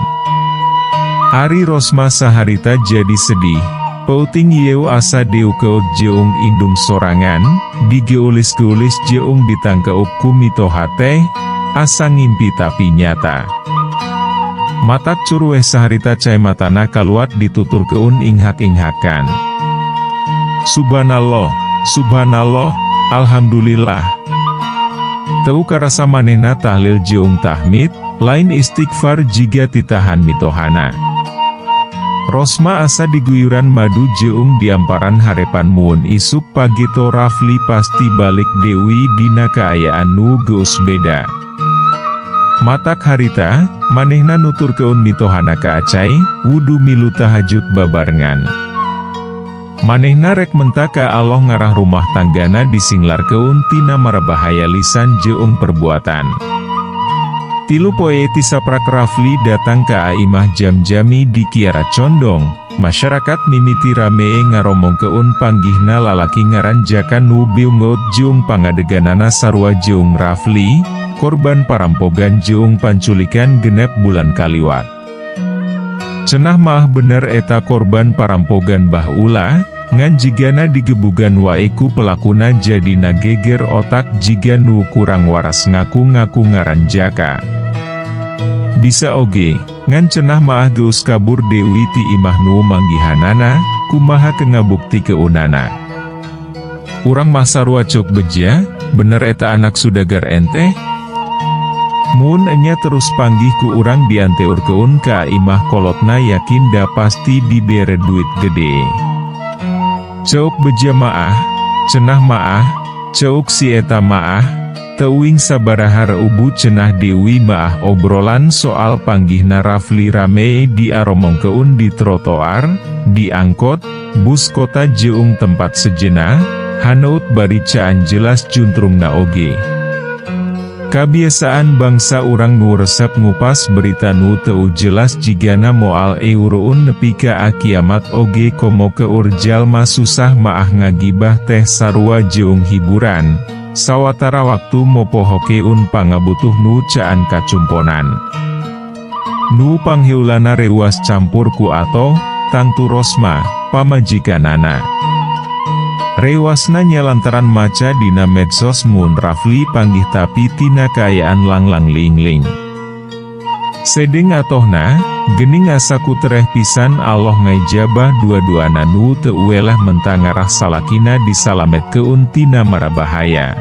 Ari Rosma saharita jadi sedih, peuting ieu asa deukeut jeung indung sorangan, digeulis-geulis jeung ditangkeup ku mitoha teh, asa ngimpi tapi nyata. Matak cur weh saharita cai matana kaluat dituturkeun inghak-inghakan. Subhanallah, subhanallah, alhamdulillah. Teu karasa manehna tahlil jeung tahmid, lain istighfar jiga titahan mitohana. Rosma asa diguyuran madu jeung diamparan harepan mun isuk pagito Rafli pasti balik deui dina kaayaan nu geus beda. Matak harita, manehna nuturkeun mitohana ka acai, wudu milu tahajud babarengan. Manehna rek menta ka Allah ngarah rumah tanggana disinglarkeun tina marabahaya lisan jeung perbuatan. 3 poe tisaprak Rafli datang ka imah Jam-Jami di Kiara Condong, masyarakat mimiti rame ngaromongkeun panggihna lalaki ngaran Jaka nu beungeut jeung pangadeganana sarua jeung Rafli, korban parampogan jeung panculikan 6 bulan kaliwat. Cenah mah bener eta korban parampogan baheula, ngan jigana digebugan wae ku pelakuna jadi nageger otak jiga nu kurang waras ngaku-ngaku ngaran Jaka. Bisa oge, ngan cenah maah geus kabur deui ti imah nu manggihanana, kumaha ke ngabuktikeunana. Urang mah sarua ceuk Beja, bener eta anak sudagar ente? Mun enya terus panggih ku urang dianteurkeun ka imah kolotna yakin da pasti dibere duit gede. Ceuk Beja maah, cenah maah, ceuk si eta maah, teuing sabaraha reubu cenah Dewi maah obrolan soal panggihna Rafli rame diaromongkeun di trotoar, di angkot, bus kota jeung tempat sejenna, haneut bari caan jelas juntrungna oge. Kabiasaan bangsa urang nu resep ngupas berita nu teu jelas jigana moal eureun nepi ka kiamat oge komo keur jalma susah maah ngagibah teh sarua jeung hiburan, sawatara waktu mopohokeun pangabutuh nu caan kacumponan. Nu pangheulana reuas campur ku atoh, tangtu Rosma, pamajikanana. Rewasna nya lantaran maca dina medsos mun Rafli panggih tapi tina kaayaan langlang ling-ling. Sedeng atohna, gening asa kutereh pisan Allah ngaijabah dua-duana nu teu ueleh mentang ngarah salakina disalametkeun tina marabahaya.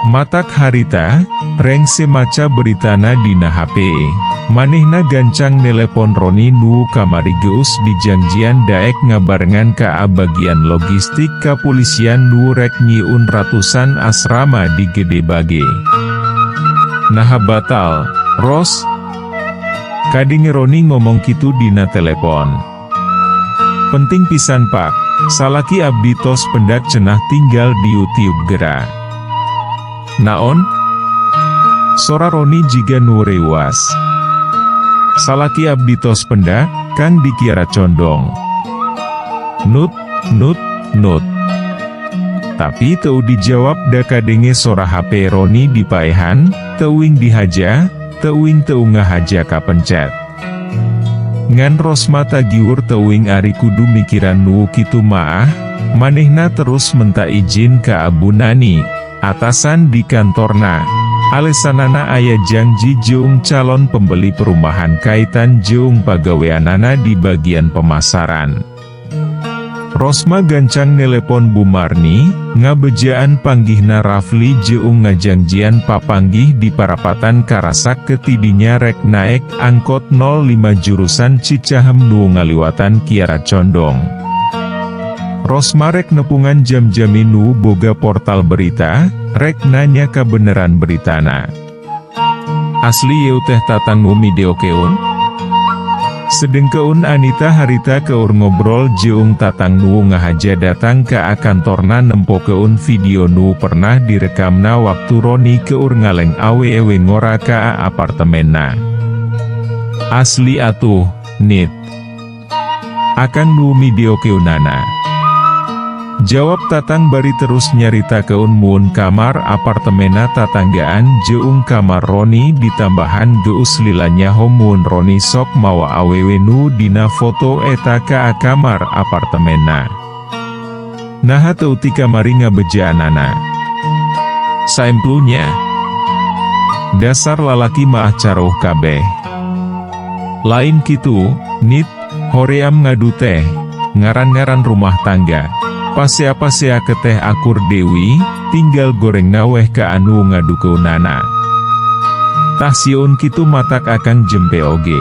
Matak harita, rengse maca beritana dina HP, manehna gancang nelepon Roni nu kamari geus dijangjian daek ngabarengan ka bagian logistik kapolisian nu rek nyiun ratusan asrama di Gede Bage. Naha batal, Ros? Kadenge Roni ngomong kitu dina telepon. Penting pisan Pak, salaki abdi tos pendak cenah tinggal diutiup gera. Naon? Sora Roni jiga nu reuwas. Salaki abdi tos pendak, Kang di Kiaracondong. Nut, nut, nut. Tapi teu dijawab da kadenge sora HP Roni dipaehan, teuing dihaja, teuing teu ngahaja kapencet. Ngan Rosma tagiwur teuing ari kudu mikiran nu kitu maah, manehna terus menta izin ka Abu Nani, atasan di kantorna. Alesanana aya janji jeung calon pembeli perumahan kaitan jeung pagaweanana di bagian pemasaran. Rosma gancang nelepon Bu Marni, ngabejaan panggihna Rafli jeung ngajangjian papanggih di parapatan Karasak ketidinya rek naek angkot 05 jurusan Cicahem nu ngaliwatan Kiaracondong. Rosma rek nepungan jam-jami nu boga portal berita, rek nanya kebenaran beritana. Asli yeu teh Tatang nu mideokeun? Sedengkeun Anita harita keur ngobrol jeung Tatang nu ngahaja datang ka kantorna nempokeun video nu pernah direkamna waktu Roni keur ngaleng awewe ngora ka apartemenna. Asli atuh, Nit. Akang nu mideokeunana. Jawab Tatang bari terus nyaritakeun mun kamar apartemena tatanggaan jeung kamar Roni ditambahan geus lila nyaho mun Roni sok mawa awewe nu dina foto eta ka kamar apartemenna. Naha teu ti kamari ngabejaanana. Saemplunya. Dasar lalaki maah caroh kabeh. Lain kitu, Nit, hoream ngadu teh, ngaran-ngaran rumah tangga. Pasea-pasea keteh akur deui, tinggal goreng naweh ka anu ngadukeunana. Tah sieun kitu matak akang jempe oge.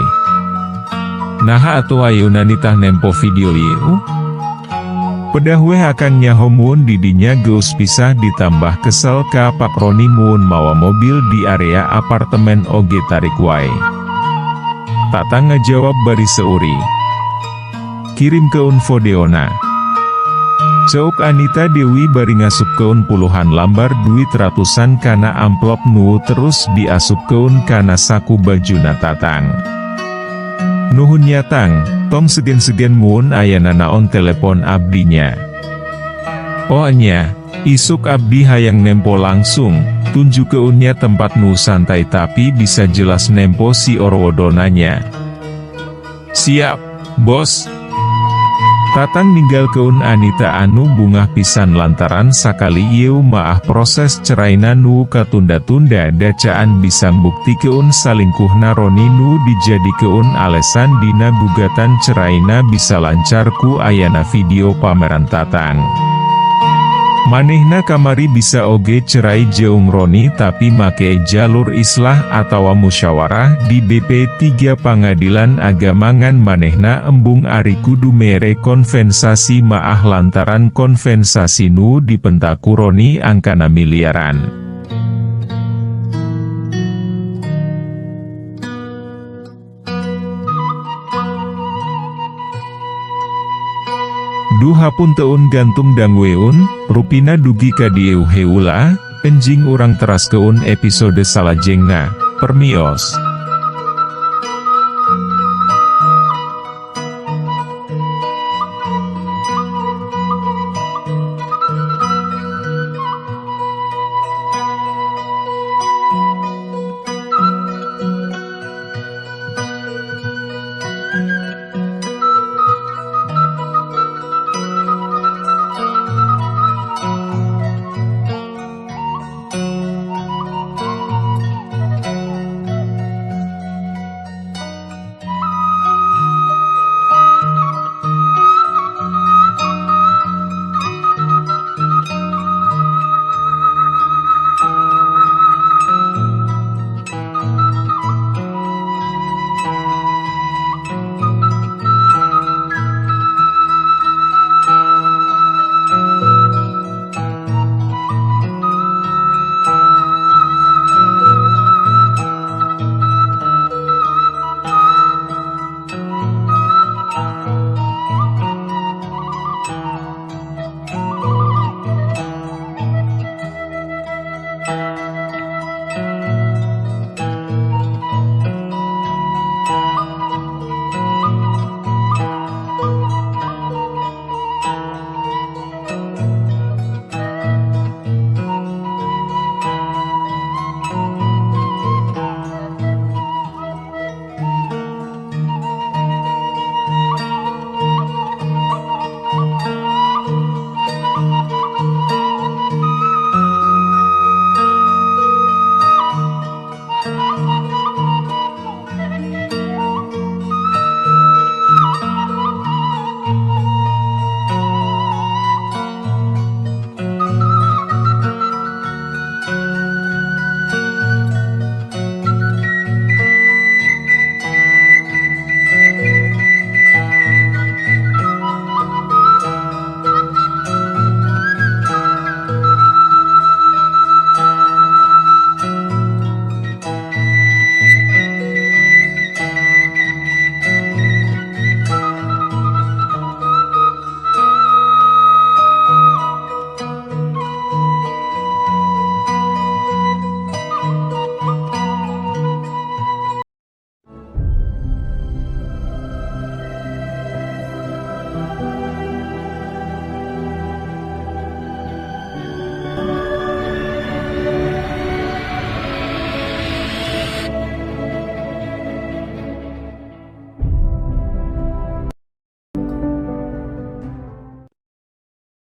Naha atuh ayeuna nitah nempo video ieu? Pedah weh akang nyaho mun didinya geus pisah ditambah kesel ka Pak Roni mun mawa mobil di area apartemen oge tarik wae. Tatang ngajawab bari seuri. Kirimkeun fodeona. Ceuk Anita Dewi bari ngasupkeun puluhan lambar duit ratusan kana amplop nu terus diasupkeun kana saku bajuna Tatang. Nuhun nya Tang, tong segen-segen mun aya nanaon telepon abdinya. Oh nya, isuk abdi hayang nempo langsung, tunjukkeunnya tempat nu santai tapi bisa jelas nempo si orwodonanya. Siap, bos. Tatang ninggalkeun Anita anu bungah pisan lantaran sakali ieu maah proses ceraina nu katunda-tunda dacaan bisa buktikeun salingkuhna Roni nu dijadikeun alesan dina gugatan ceraina bisa lancar ku ayana video pameran Tatang. Manehna kamari bisa oge cerai jeung Roni tapi make jalur islah atawa musyawarah di BP 3 Pangadilan Agama ngan manehna embung ari kudu mere konvensasi maah lantaran konvensasi nu dipenta ku Roni angkana miliaran. Duh hapunteun gantung dangweun, rupina dugi ka dieu heula, enjing urang teraskeun episode salajengna, permios.